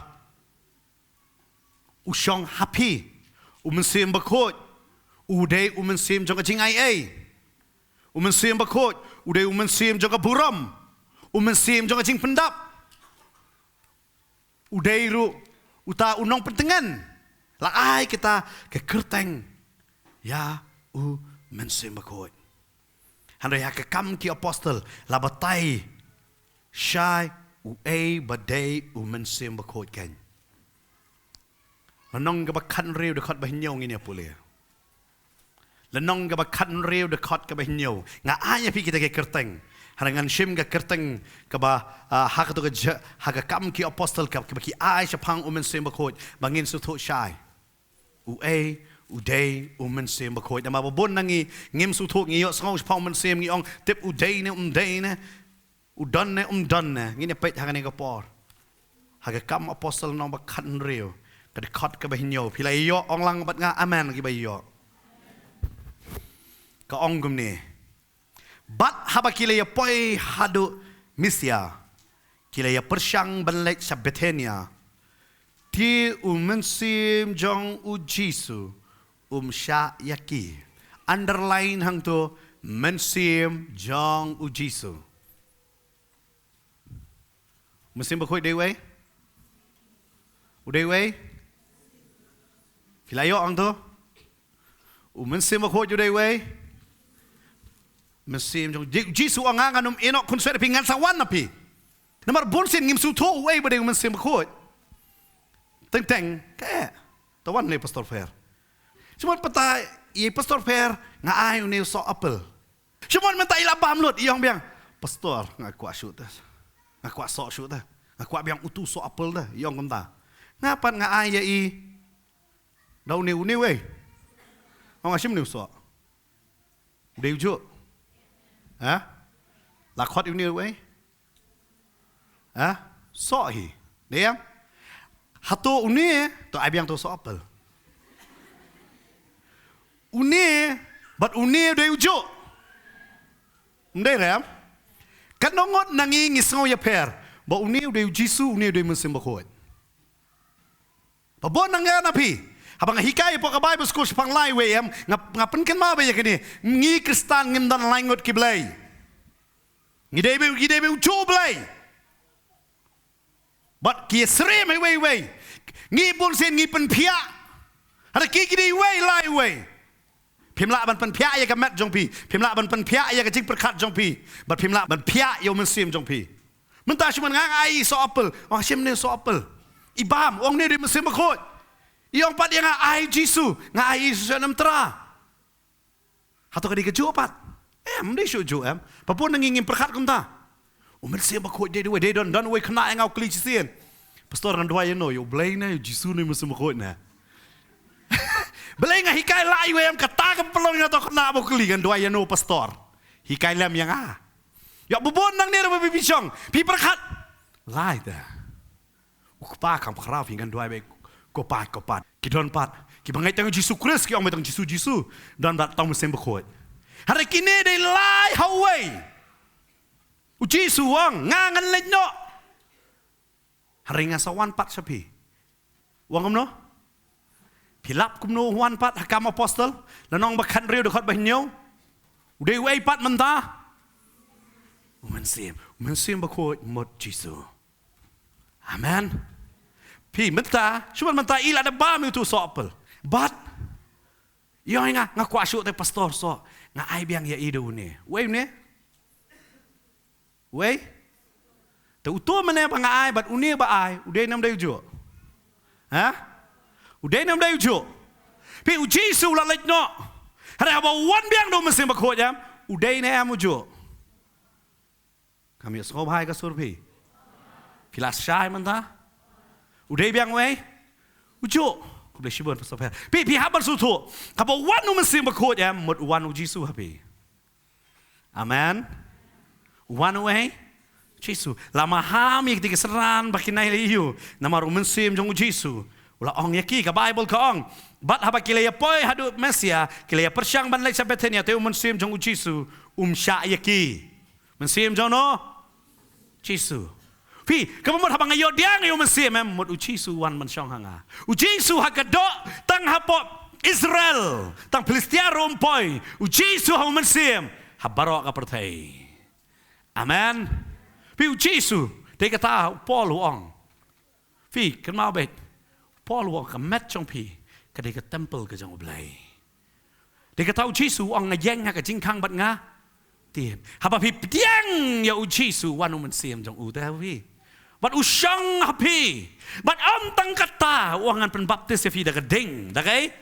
u shong ha phi. U Mynsiem Bakhuid u dei u mynsiem jong ka jingai ei. U Mynsiem Bakhuid u dei u mynsiem jong ka burom. U mynsiem jong ka jingpyndap. U dei ruh uta u nongpyntngen. La ai kita ka kyrteng ïa u Mynsiem Bakhuid. Hynrei ha ka Kam ki Apostol la batai shai uei ba dei u Mynsiem Bakhuid kein. Lynnong kaba khathynriew dkhot ba hynñiew ngin ïa pule. Lynnong kaba khathynriew dkhot kaba hynñiew. Nga ai ïa phi kita ki kyrteng. Hynrei ngan shim ka kyrteng kaba, ah, ha kato ka ja-, ha ka Kam ki Apostol kaba, kaba ki ai shaphang u Mynsiem Bakhuid ba ngin sngewthuh shai uei u dei u Mynsiem Bakhuid. Namar ba bun na ngi ngim sngewthuh, ngi ïohsngew shaphang u Mynsiem ngi ong tip u dei ne um dei ne. U don ne um don ne, ngin ïa peit ha kane ka por. Ha ka Kam Apostol lynnong ba khathynriew, Ka dkhot kaba hynñiew, phi la ïoh, ong lang bad nga amen kiba ïoh. Ka ong kumne. Bad haba ki la ïa poi haduh Misia, ki la ïa pyrshang ban leit sha Bethania. Te u mynsiem jong u Jisu um shah ïa ki. Underline hangto, mynsiem jong u Jisu. Mynsiem Bakhuid u dei uei? U dei uei? Phi la ïoh hangto? U Mynsiem Bakhuid u dei uei? Mynsiem jong Ji-, Jisu ong nga ngan ym ïehnoh khunswet ha phi, ngan sa wan ha phi. Namar bunsien ngim sngewthuh uei ba dei u Mynsiem Bakhuid. Teng teng, ka eh. Ta wan ne Pastor Fer. Shu mon mynta ïa Pastor Fer nga ai une u soh apple. Shu mon mynta i la bam lut, i ong biang, Pastor, nga kwah shuh te. Nga kwah soh shuh te. Nga kwah biang utu soh apple te, i ong kumta. Nga pat nga ai ïa i. Da une, une uei? Ong nga shim une u soh. U dei u juh? Ha? La khot une uei? Ha? Soh hi. Dei em? Hato une, to ai biang to soh apple. Une, bad une u dei u juh. Ym dei re em? Katno ngut na ngi ngi sngew ïapher ba une u dei u Jisu, une u dei u Mynsiem Bakhuid. Ba bun na nga na phi. Haba nga hikai hapoh ka Bible school shaphang lai wei em, nga, nga pynkynmaw ba ïa kane. Ngi Khristan ngim don lai ngut ki Blei. Ngi dei beit, ngi dei beit u juh Blei. Bad ki ïasyriem iwei iwei. Ngi bunsien ngi pynphiah. Hynrei ki ki dei iwei lai iwei. Phim lah ban pynphiah ïa ka met jong phi. Phim lah ban pynphiah ïa ka jingpyrkhat jong phi. Bad phim lah ban phiah ïa u mynsiem jong phi. Mynta shu mon nga nga ai soh apple. Ong shim ne soh apple. I bam, ong ne dei Mynsiem Bakhuid. I ong pat ïa nga ai Jisu. Nga ai Jisu sha nem Trai. Hato ka dei ka juh pat? Em, ym dei shuh juh em. Ba bun na ngi ngim pyrkhat kumta. U Mynsiem Bakhuid dei, dei, dei don, don uwei khynnah ïa nga u kylli shisien. Pastor, ngan duwai ïano, ïa u Blei ne, ïa u Jisu ne, Mynsiem Bakhuid ne? Balei nga hikai lai wei em, kata ka pynlong ïa nga to khynnah ba u kylli, ngan duwai ïano Pastor? Hikai lem ïa nga. Ïa ba bun nangne ruh ba phi shong, phi pyrkhat. Lai te. U Kpa kham khraw phi, ngan duwai beit ko pat, ko pat. Ki don pat kiba ngeit tang Jisu Khrist, ki ong beit tang Jisu, Jisu. Don pat tang Mynsiem Bakhuid. Hynrei kine dei lai ha uwei. U Jisu u ong nga ngan leit noh. Hynrei nga sa wan pat sha phi. U ong kumno? Phi lap kumno u wan pat ha Kam Apostol, lynnong ba khathynriew dkhot ba hynñiew. U dei uei pat mynta? U Mynsiem, u Mynsiem Bakhuid mut Jisu. Amen. Phi mynta, shu mon mynta i la da bam ïa utu u soh apple. Bad i ong ïa nga, nga kwah shuh te Pastor soh. Nga ai biang ïa i da une. Uei une? Uei? Te utu mynne ba nga ai bad une ba ai, u dei ne ym dei u juh? Ha? U dei ne ym dei u juh? Phi, u Jisu u la leit noh. Hynrei haba u wan biang da u Mynsiem Bakhuid em, u dei ne em u juh? Kam ïohsngew bha ïa ka sur phi. Phi la shai mynta? U dei biang uei? U juh. Khublei shibun Pastor Pher. Phi, phi hap ban sngewthuh. Haba u wan u Mynsiem Bakhuid em, mut u wan u Jisu ha phi. Amen. U wan uei? Jisu. La maham ïa kiti ki synran ba kin ïaleh aïu? Namar u Mynsiem jong u Jisu u la ong ïa ki, ka Bible ka ong. Bad haba ki la ïa poi haduh Misia, ki la ïa pyrshang ban leit sha Bethania, te u Mynsiem jong u Jisu um shah ïa ki. Mynsiem jong no? Jisu. Phi, kaba mut haba nga ïoh pdiang ïa u Mynsiem em, mut u Jisu u wan ban shong ha nga. U Jisu ha ka doh, tang hapoh Israel, tang Philistia ruh um poi. U Jisu ha u Mynsiem ha baroh ka pyrthei. Amen. Phi, u Jisu, dei kata u Paul u ong. Phi, kynmaw beit. Paul u ong ka met jong phi ka dei ka temple ka jong u Blei. Dei kata u Jisu u ong nga ïeng ha ka jingkhang bad nga tip. Haba phi pdiang ïa u Jisu, wan u Mynsiem jong u te ha phi. Bad u shong ha phi. Bad ym tang kata, u ong ngan pynbaptis ïa phi da ka ding. Da kaei?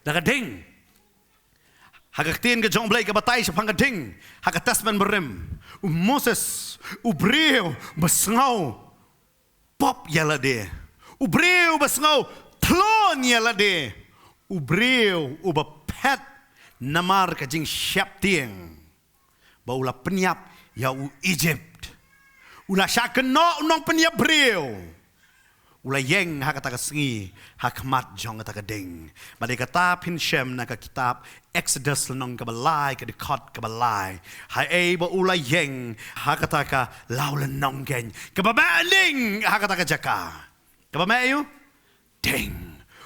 Da ka ding. Ha ka ktien ka jong u Blei ka batai shaphang ka ding ha ka Testament Barim. U Moses, u briew ba sngew pop ïa lade. U briew ba sngew thlun ïa lade. U briew uba phet namar ka jingsheptieng. Ba u la pynïap ïa u Egypt. U la shah kynnoh u nongpynïap briew. U la ïeng ha kata ka sngi ha khmat jong kata ka ding. Bad ïa kata phin shem na ka kitab Exodus lynnong kaba lai, ka dkhot kaba lai, ha ei ba u la ïeng ha kata ka law lynnong keiñ kaba meh ding ha kata ka jaka. Kaba meh ïa u ding.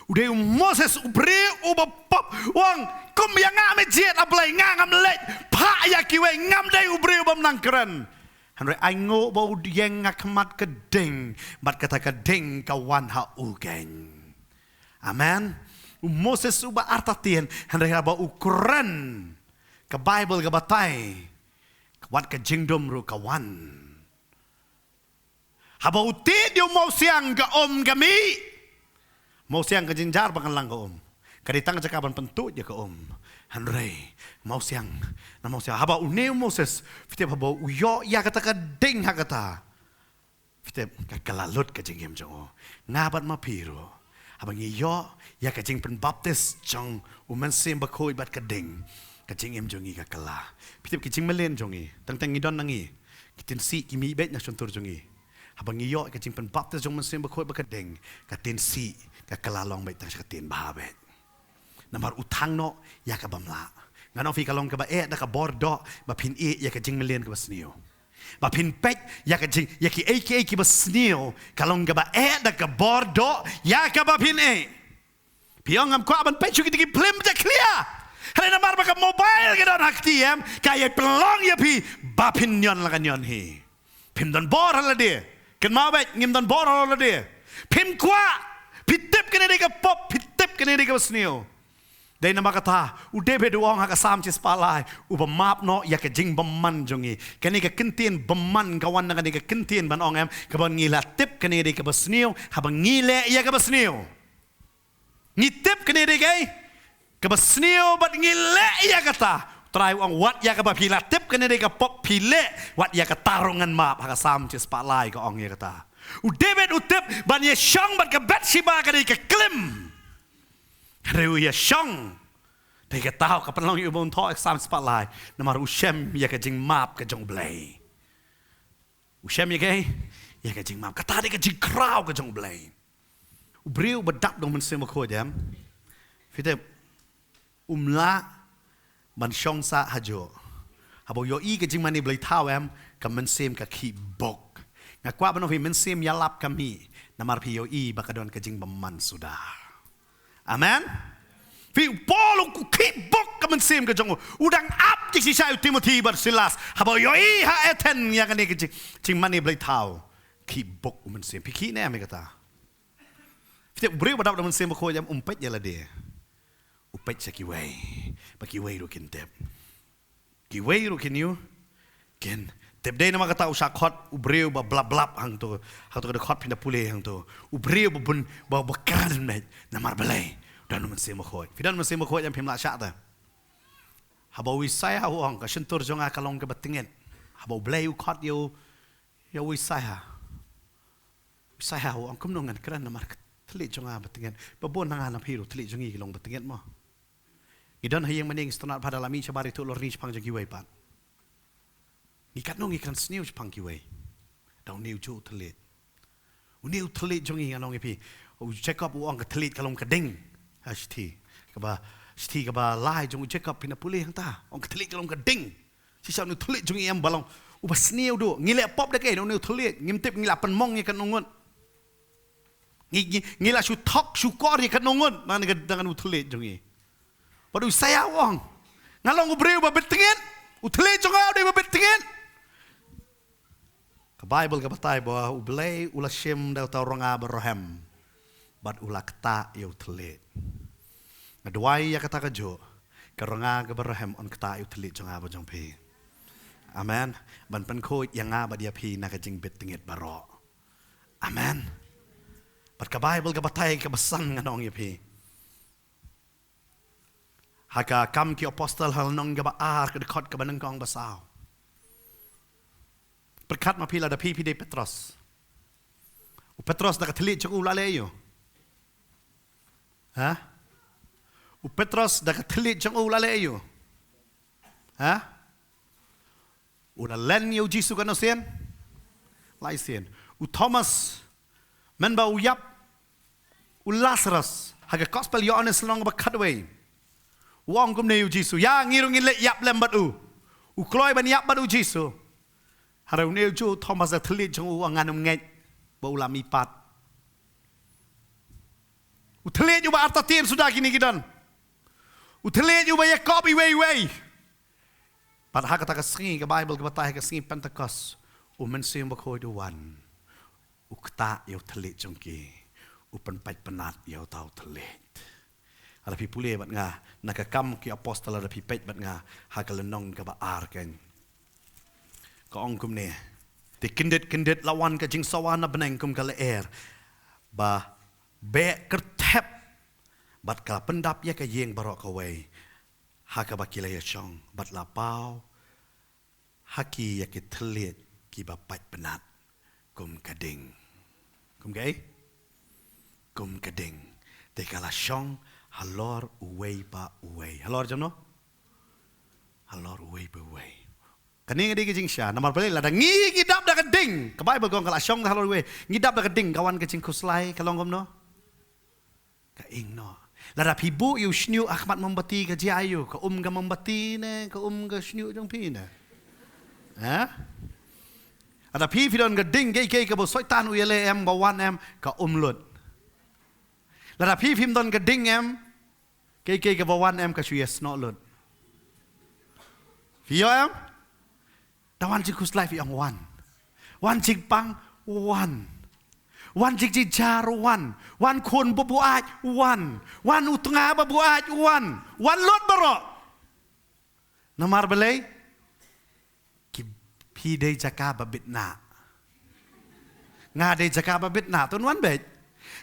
U dei u Moses u briew uba pop, u ong, kum ïa nga mynta, A Blei, nga ngam leit phah ïa kiwei, ngam dei u briew bym nang kren. Hynrei ainguh ba u ïeng ha khmat ka ding, bad kata ka ding ka wan ha u keiñ. Amen. U Moses uba artatien, hynrei haba u kren, ka Baibl ka batai, wat ka jingdum ruh ka wan. Haba u tied ïa u mawsiang, ka um ka mih. Mawsiang ka jynjar ba kan lang ka um. Ka dei tang ka jaka ban pyntuid ïa ka um. Hynrei mawsiang, na mawsiang, haba une u Moses, phi tip, haba u ïoh ïa kata ka ding ha kata, phi tip, ka kylla lut ka jingim jong u. Nga bad ma phi ruh, haba ngi ïoh ïa ka jingpynbaptis jong u Mynsiem Bakhuid bad ka ding, ka jingim jong ngi ka kylla. Phi tip, ki jingmlien jong ngi, teng teng ngi don na ngi, ki tiensi ki mih beit na shyntur jong ngi. Haba ngi ïoh ka jingpynbaptis jong u Mynsiem Bakhuid bad ka ding, ka tiensi ka kylla long beit tang sha ka tienbha beit. Namar u thang noh ïa ka bym lah. Ngan ong ïa phi, ka long kaba eh da ka bor doh ba phin ïeh ïa ka jingmlien kaba sniew. Ba phin peit ïa ka jing, ïa kiei kiei kiba sniew, ka long kaba eh da ka bor doh ïa kaba phin ïeh. Phi ong, ngam kwah ban peit shuh kita ki phlim jakhlia. Hynrei namar ba ka mobile ka don ha kti, em, ka ïai pynlong ïa phi ba phin ñion la ka ñion hi. Phim don bor ha lade. Kynmaw beit, ngim don bor ha lade. Phim kwah. Phi tip kane dei ka pop, phi tip kane dei kaba sniew. Dei namar kata u David u ong ha ka Salm shispah lai, uba map noh ïa ka jingbymman jong ngi. Kane ka kyntien bymman ka wan na kane ka kyntien ban ong, em, kaba ngi la tip kane dei kaba sniew, haba ngi leh ïa kaba sniew. Ngi tip kane dei kaei kaba sniew bad ngi leh ïa kata. U Trai u ong, wat ïa kaba phi la tip kane dei ka pop, phi leh, wat ïa kata ruh ngan map. Ha ka Salm shispah lai ka ong ïa kata. U David u tip ban ïashong bad ka Bathsheba ka dei ka klim. Hynrei u ïashong. Dei kata ka pynlong ïa u ban thoh ha ka Salm shispah lai. Namar u shem ïa ka jingmap ka jong U Blei. U shem ïa kaei? Ïa ka jingmap. Kata dei ka jingkhraw ka jong U Blei. U briew ba dap da u Mynsiem Bakhuid, em, phi tip, um lah ban shong sah hajuh. Haba u ïohi ka jingmane bleithaw, em, ka mynsiem ka khih buk. Nga kwah ban ong ïa phi, mynsiem ïalap ka mih namar phi ïohi ba ka don ka jingbymman suda. Amen. Phi, u Paul u khih buk ka mynsiem ka jong u. U dang ap ki shisha, u Timothy bad Silas. Haba u ïohi ha Athens ïa kane ka jing, jingmane bleithaw, khih buk u mynsiem. Phi khih ne em ïa kata? Phi tip, u briew ba dap da u Mynsiem Bakhuid, em, um peit ïa lade. U peit sha kiwei. Ba kiwei ruh kin tip. Kiwei ruh kin ïoh, kin tip. Dei namar kata u shah khot u briew ba blap blap hangto. Hangto ka dkhot phin da pule hangto. U briew ba bun, ba, ba kren beit namar balei? Don u Mynsiem Bakhuid. Phi don u Mynsiem Bakhuid, em, phim lah shah te. Haba u Isaïah u ong, ka shyntur jong nga ka long kaba tyngeh. Haba U Blei u khot ïa u, ïa u Isaïah. U Isaïah u ong, kumno ngan kren namar ka thylliej jong nga ba tyngeh. Ba bun na nga na phi ruh thylliej jong ngi ki long ba tyngeh mo. Ngi don ha ïing mane, ngi sngewtynnat ba da la mih shabar ïathuh lorni shaphang jong kiwei pat. Ngi katno ngi kren sniew shaphang kiwei. Da une ujuh u thylliej. Une u thylliej jong ngi, ngan ong ïa phi. U Jakob u ong ka thylliej ka long ka ding. Ha shithi kaba, shithi kaba lai jong u Jakob phin da pule hangta. Ong ka thylliej ka long ka ding. Shisha une u thylliej jong ngi, em, ba long uba sniew duh. Ngi leh pop da kaei? Une u thylliej. Ngim tip, ngi la pynmong ïa katno ngut. Ngi, ngi, ngi la shu thok shu kor ïa katno ngut na kane ka, na kane u thylliej jong ngi. Bad u Isaïah u ong, nga long u briew ba bit tyngeh. U thylliej jong nga u dei ba bit tyngeh. Ka Baibl ka batai ba U Blei u la shim da uta u ranga ba rhem bad u la ktah ïa u thylliej. Nga duwai ïa kata kajuh, ka ranga kaba rhem un ktah ïa u thylliej jong nga bad jong phi. Amen. Ban pynkhuid ïa nga bad ïa phi na ka jingbit tyngeh baroh. Amen. Bad ka Baibl ka batai kaba san, ngan ong ïa phi, ha ka Kam ki Apostol ha lynnong kaba ar, ka dkhot kaba nyngkong ba saw. Pyrkhat ma phi, lada phi, phi dei Petros. U Petros da ka thylliej jong u la leh aïu? Ha? U Petros da ka thylliej jong u la leh aïu? Ha? U la len ïa u Jisu katno sien? Lai sien. U Thomas, Mynba u ïap u Lasarus ha ka Gospel Ïoannis lynnong ba khatwei, u ong kumne ïa u Jisu, ïa ngi ruh ngin leit ïap lem bad u. U kloi ban ïap bad u Jisu. Hynrei une u Thomas da thylliej jong u, u ong ngan ym ngeit ba u la mihpat. U thylliej uba artatien suda kine ki don. U thylliej uba ïakob iwei iwei. Bad ha kata ka sngi, ka Baibl ka batai, ha ka sngi Pentekost, u Mynsiem Bakhuid u wan. U ktah ïa u thylliej jong ki. U pynpait pynat ïa uta u thylliej. Lada phi pule bad nga na Ki Kam ki Apostol, lada phi peit bad nga ha ka lynnong kaba ar, kan, ka ong kumne: Te kyndit kyndit la wan ka jingsawa na bneng kum ka lyer ba beh kyrthep, bad ka la pyndap ïa ka ïing baroh kawei ha kaba ki la ïashong, bad la paw ha ki ïa ki thylliej kiba pait pynat kum ka ding. Kum kaei? Kum ka ding. Te ka la shong halor uwei pa uwei. Halor jong no? Halor uwei pa uwei. Kane ka dei ka jingshisha. Namar balei? Lada ngi, ngi dap da ka ding, ka Baibl ka ong ka la shong halor uwei, ngi dap da ka ding, ka wan ka jingkhuslai, ka long kumno? Ka ing noh. Lada phi buh ïa u shñiuh ha khmat mombati, ka jia aïu? Ka um ka mombati ne ka um ka shñiuh jong phi ne? Ha? Lada phi, phi don ka ding, kaei kaei kaba u Soitan u ïaleh em, ba wan em, ka um lut. Lada phi, phim don ka ding em, kaei kaei kaba wan em, ka shu ïasnoh lut. Phi ïoh em? Da wan jingkhuslai, phi ong wan. Wan jingpang, wan. Wan jingjynjar, wan. Wan khun ba buaid, wan. Wan u tnga ba buaid, wan. Wan lut baroh. Namar balei? Ki, phi dei jaka ba bit nah. Nga dei jaka ba bit nah, to wan beit.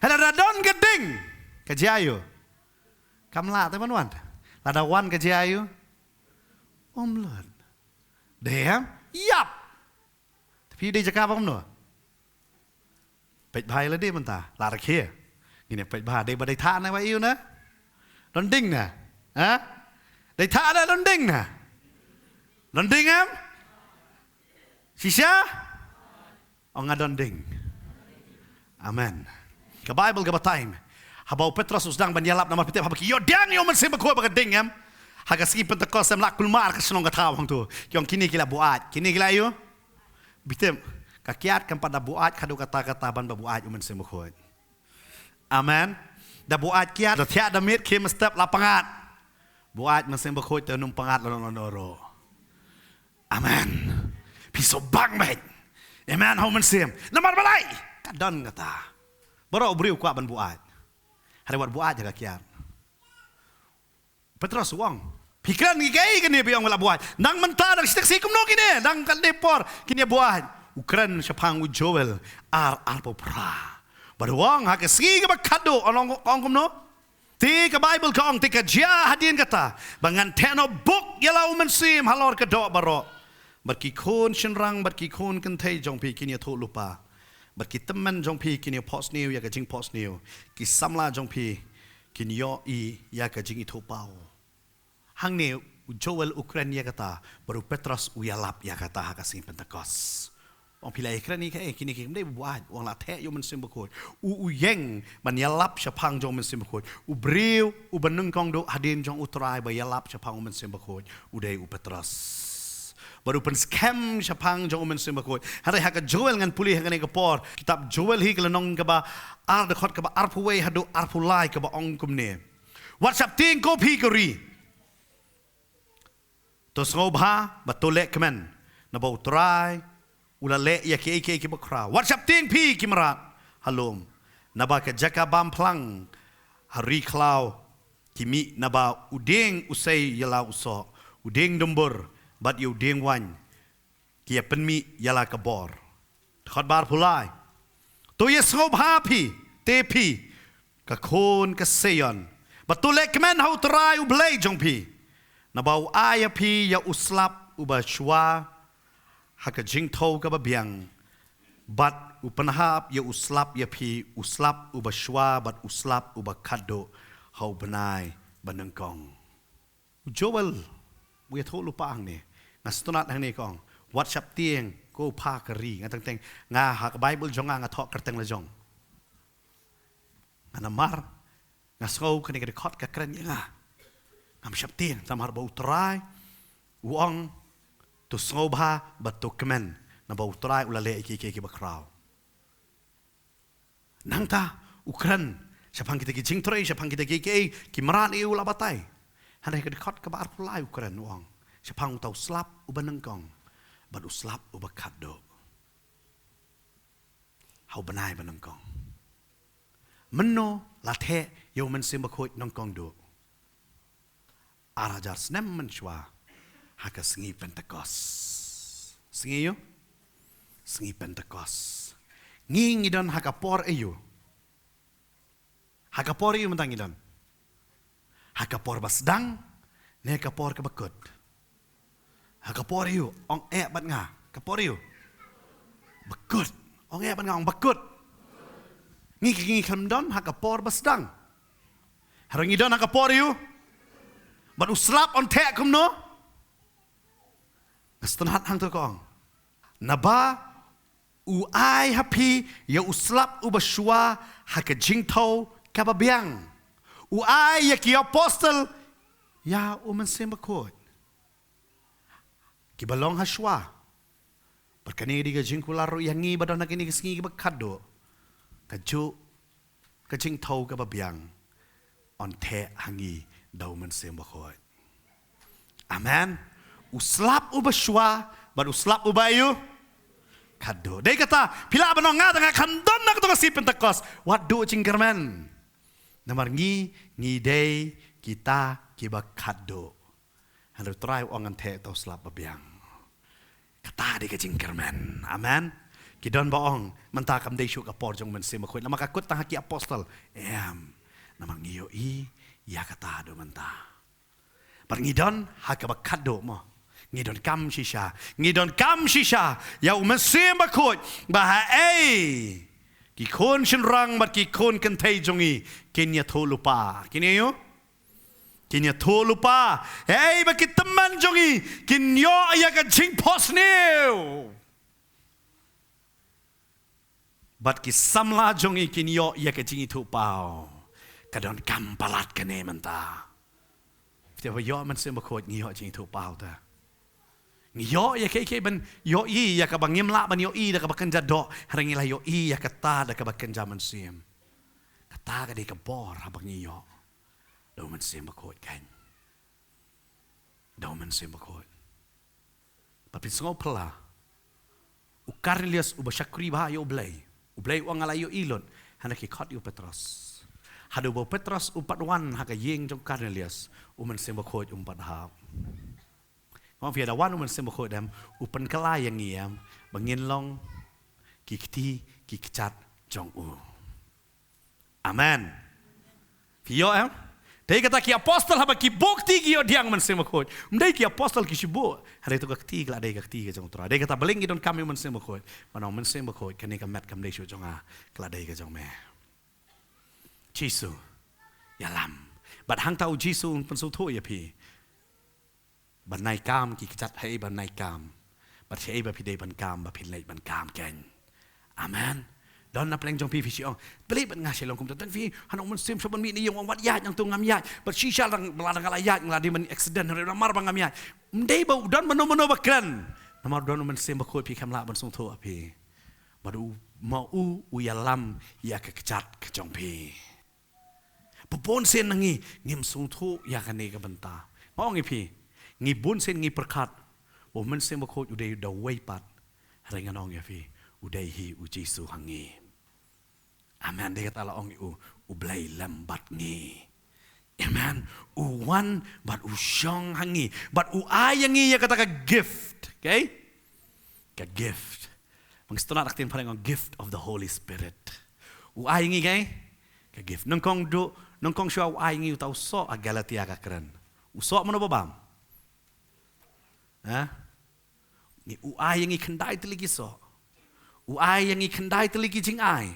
Hynrei lada don ka ding, ka jia aïu? Kam lah te ban wan. Lada wan, ka jia aïu? Um lut. Dei em? Ïap. Te phi dei jaka ba kumno? Peit bha ïa lade mynta, la rkhie. Ngin ïa peit bha, dei ba dei thah ne ba aïu ne? Don ding ne? Ha? Dei thah ne don ding ne? Don ding em? Shisha? Ong nga don ding. Amen. Ka Baibl ka batai, haba u Petros u sdang ban ïalap, namar phi tip, haba ki ïoh pdiang ïa u Mynsiem Bakhuid ba ka ding em, ha ka sngi Pentekost, em lah kulmar ka shnong ka thaw hangto. Ki ong kine ki la buaid. Kine ki la aïu? Phi tip, ka kiad kam pat da buaid haduh katta katta ban ba buaid u Mynsiem Bakhuid. Amen. Da buaid kiad, da thiah da miet, khie mynstep, la pyngngad. Buaid Mynsiem Bakhuid te ym pyngngad lano lano ruh. Amen. Phi sngewbang beit. Amen, ha u Mynsiem. Namar balei? Ka don kata. Baroh u briew u kwah ban buaid. Hynrei wat buaid ha ka kiad. Petros u ong, phi kren ïa kaei kane ba ïong ba la buaid? Nang mynta dang shi taxi kumno kine, dang katne por kine buaid. U kren shaphang u Joel ar, arphew phra. Bad u ong ha ka sngi kaba khadduh, ong, ong kumno? Te ka Baibl ka ong, te ka jia hadien kata ba ngan theh noh buk ïa la u Mynsiem halor ka doh baroh. Bad ki khun shynrang bad ki khun kynthei jong phi kin ïathuh lypa. Bad ki tymmen jong phi kin ïaphohsniew ïa ka jingphohsniew. Ki samla jong phi kin ïohi ïa ka jingithuhpaw. Hangne u Joel u kren ïa kata, bad u Petros u ïalap ïa kata ha ka sngi Pentekost. Ong phi la ïakren ïa kaei, kine kim dei ba buaid, u ong la theh ïa u Mynsiem Bakhuid. U, u ïeng ban ïalap shaphang jong u Mynsiem Bakhuid. U briew uba nyngkong duh hadien jong u Trai ba ïalap shaphang u Mynsiem Bakhuid u dei u Petros. Bad u pynskhem shaphang jong u Mynsiem Bakhuid. Hynrei ha ka Joel ngan pule ha kane ka por, kitab Joel hi ka lynnong kaba ar, dkhot kaba arphew wei haduh arphew lai, kaba ong kumne: Wat sheptieng ko phi ka ri. To sngewbha bad to lehkmen, naba u Trai u la leh ïa kiei kiei kiba khraw. Wat sheptieng phi ki mrad ha lum, naba ka jaka bam phlang ha ri khlaw ki mih, naba u dieng u sei ïa la u soh, u dieng dumbur bad ïa u dieng waiñ ki ïa pynmih ïa la ka bor. Dkhot ba arphew lai: To ïasngewbha phi, te phi ka khun ka Sion, bad to lehkmen ha u Trai u Blei jong phi, naba u ai ïa phi ïa u slap uba shuwa ha ka jingthew kaba biang, bad u pynhap ïa u slap ïa phi, u slap uba shuwa bad u slap uba khadduh ha u bnai ba nyngkong. U Joel u ïathuh lypa hangne. Nga sngewtynnat hangne ka ong, wat sheptieng ko pha ka ri. Nga teng teng, nga ha ka Baibl jong nga, nga thoh kyrteng la jong. Nga namar nga sngew kane ka dkhot ka kren ïa nga. Ngam sheptieng namar ba U Trai u ong, to sngewbha bad to kmen, naba U Trai u la leh ïa kiei kiei kiba khraw. Nangta u kren shaphang kita ki jingtrei, shaphang kita kiei kiei ki mrad ïa u la batai. Hynrei ka dkhot kaba arphew lai u kren, u ong shaphang uta u slap uba nyngkong bad u slap uba khatduh ha u bnai ba nyngkong. Mynno la theh ïa U Mynsiem Bakhuid nyngkong duh? Ar hajar snem mynshuwa, ha ka sngi Pentekost. Sngi aïu? Sngi Pentekost. Ngi, ngi don ha ka por aïu? Ha ka por aïu mynta ngi don? Ha ka por ba sdang ne ka por kaba kut? Ha ka por aïu? Ong eh bad nga. Ka por aïu? Ba kut. Ong eh bad nga, ong ba kut. Ngi, ngi khlem don ha ka por ba sdang. Hynrei ngi don ha ka por aïu? Bad u slap un theh kumno? Nga sngewtynnat hangto ka ong, naba u ai ha phi ïa u slap uba shuwa ha ka jingthew kaba biang. U ai ïa ki apostol ïa U Mynsiem Bakhuid, kiba long ha shuwa. Bad kane ka dei ka jingkular ruh ïa ngi ba don ha kine ki sngi kiba khatduh. Kajuh ka jingthew kaba biang un theh ha ngi da U Mynsiem Bakhuid. Amen. U slap uba shuwa bad u slap uba aïu? Khatduh. Dei kata phi lah ban ong, nga tang nga khlem don ha kato ka sngi Pentekost. Wat duh jingkyrmen. Namar ngi, ngi dei kita kiba khatduh. Hynrei U Trai u ong ngan theh ïa uta u slap ba biang. Kata dei ka jingkyrmen. Amen. Ki don ba ong mynta kam dei shuh ka por jong U Mynsiem Bakhuid, namar ka kut tang ha ki apostol. Em. Namar ngi ïohi ïa kata haduh mynta. Bad ngi don ha kaba khatduh mo. Ngi donkam shisha. Ngi donkam shisha ïa U Mynsiem Bakhuid ba haei ki khun shynrang bad ki khun kynthei jong ngi kin ïathuh lypa. Kin ïa, kin ïathuh lypa haei ba ki tymmen jong ngi kin ïoh ïa ka jingphohsniew. Bad ki samla jong ngi kin ïoh ïa ka jingithuhpaw. Ka donkam palat kane mynta. Te ba ïoh Mynsiem Bakhuid ngi ïoh jingithuhpaw te. Ngi ïoh ïa kaei kaei ban ïohi ïa kaba ngim lah ban ïohi da kaba kynja doh, hynrei ngi la ïohi ïa kata da kaba kynja mynsiem. Kata ka dei ka bor haba ngi ïoh da U Mynsiem Bakhuid kan. Da U Mynsiem Bakhuid. Ba phin sngew phylla. U Kornelius uba shakri bha ïa U Blei. U Blei u ong nga la ïohi lut. Hana ki khot ïa u Petros. Haduh ba u Petros u pat wan ha ka ïing jong u Kornelius, U Mynsiem Bakhuid um pat hap. Nga ong phi, da wan U Mynsiem Bakhuid em, u pynkylla ïa ngi em, ba ngin long ki kti ki kjat jong u. Amen. Phi ïoh em? Dei kata ki apostol haba ki buh kti ki ïoh pdiang Mynsiem Bakhuid. Ym dei ki apostol ki shu buh. Hynrei to ka kti ka la dei ka kti ka jong U Trai. Dei kata balei ngi donkam ïa U Mynsiem Bakhuid. Ba ong Mynsiem Bakhuid, kane ka met kam dei shuh jong nga, ka la dei ka jong me. Jisu, ïalam. Bad hangta U Jisu un pynsngewthuh ïa phi. Ban ai kam ki kjat haei ban ai kam. Bad shaei ba phi dei ban kam, ba phin leit ban kam kein. Amen. Don na pdeng jong phi phi shu ong, balei ban nga shu long kumta, tang phi hana U Mynsiem shu ban mih na ïing, ong wat ïaid nangtu ngam ïaid. Bad shisha dang, ba la dang la ïaid, nga la dei ban accident, hynrei namar ba ngam ïaid. Ym dei ba don mano mano ba kren. Namar don U Mynsiem Bakhuid phi khlem lah ban sngewthuh ha phi. Bad u, ma u, u ïalam ïa ka kjat ka jong phi. Ba bun sien na ngi ngim sngewthuh ïa kane ka bynta. Nga ong ïa phi, ngi bun sien ngi pyrkhat ba U Mynsiem Bakhuid u dei da uwei pat. Hynrei ngan ong ïa phi, u dei hi U Jisu ha ngi. Amen. Dei kata la ong ïa u, U Blei lem bad ngi. Amen. U wan bad u shong ha ngi bad u ai ïa ngi ïa kata ka gift. Okay? Ka gift. Ba ngi sngewtynnat ha ka ktien phareng ong gift of the Holy Spirit. U ai ïa ngi kaei? Ka gift. Nyngkong duh, nyngkong shuwa u ai ïa ngi uta u soh, ha Galatia ka kren. U soh mano ba bam? Ha? Ngi, u ai ïa ngi khyndai tylli ki soh. U ai ïa ngi khyndai tylli ki jingai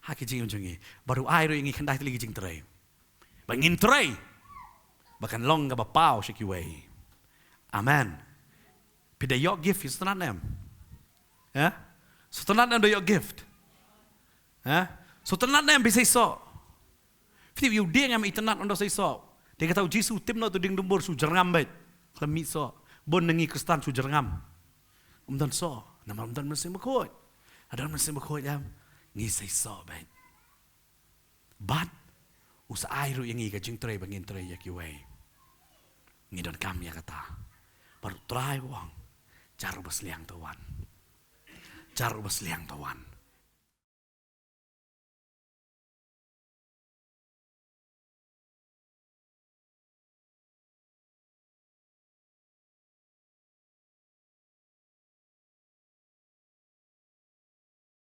ha ki jingim jong ngi. Bad u ai ruh ïa ngi khyndai tylli ki jingtrei. Ba ngin trei. Ba kan long kaba paw sha kiwei. Amen. Phi da ïoh gift, phi sngewtynnat ne em? Ha? Sngewtynnat ne em da ïoh gift? Ha? Sngewtynnat ne em phi sei soh? Tip ïa u dieng em itynnad ynda u sei soh. Te kata u Jisu u tip noh, to dieng dumbur shu jyrngam beit. Khlem mih soh. Bun na ngi Khristan shu jyrngam. Ym don soh. Namar ym don Mynsiem Bakhuid. Lada don Mynsiem Bakhuid em, ngi sei soh beit. Bad u sa ai ruh ïa ngi ka jingtrei ba ngin trei ïa kiwei. Ngi donkam ïa kata. Bad u Trai u ong, jar u basliang to wan. Jar u basliang to wan.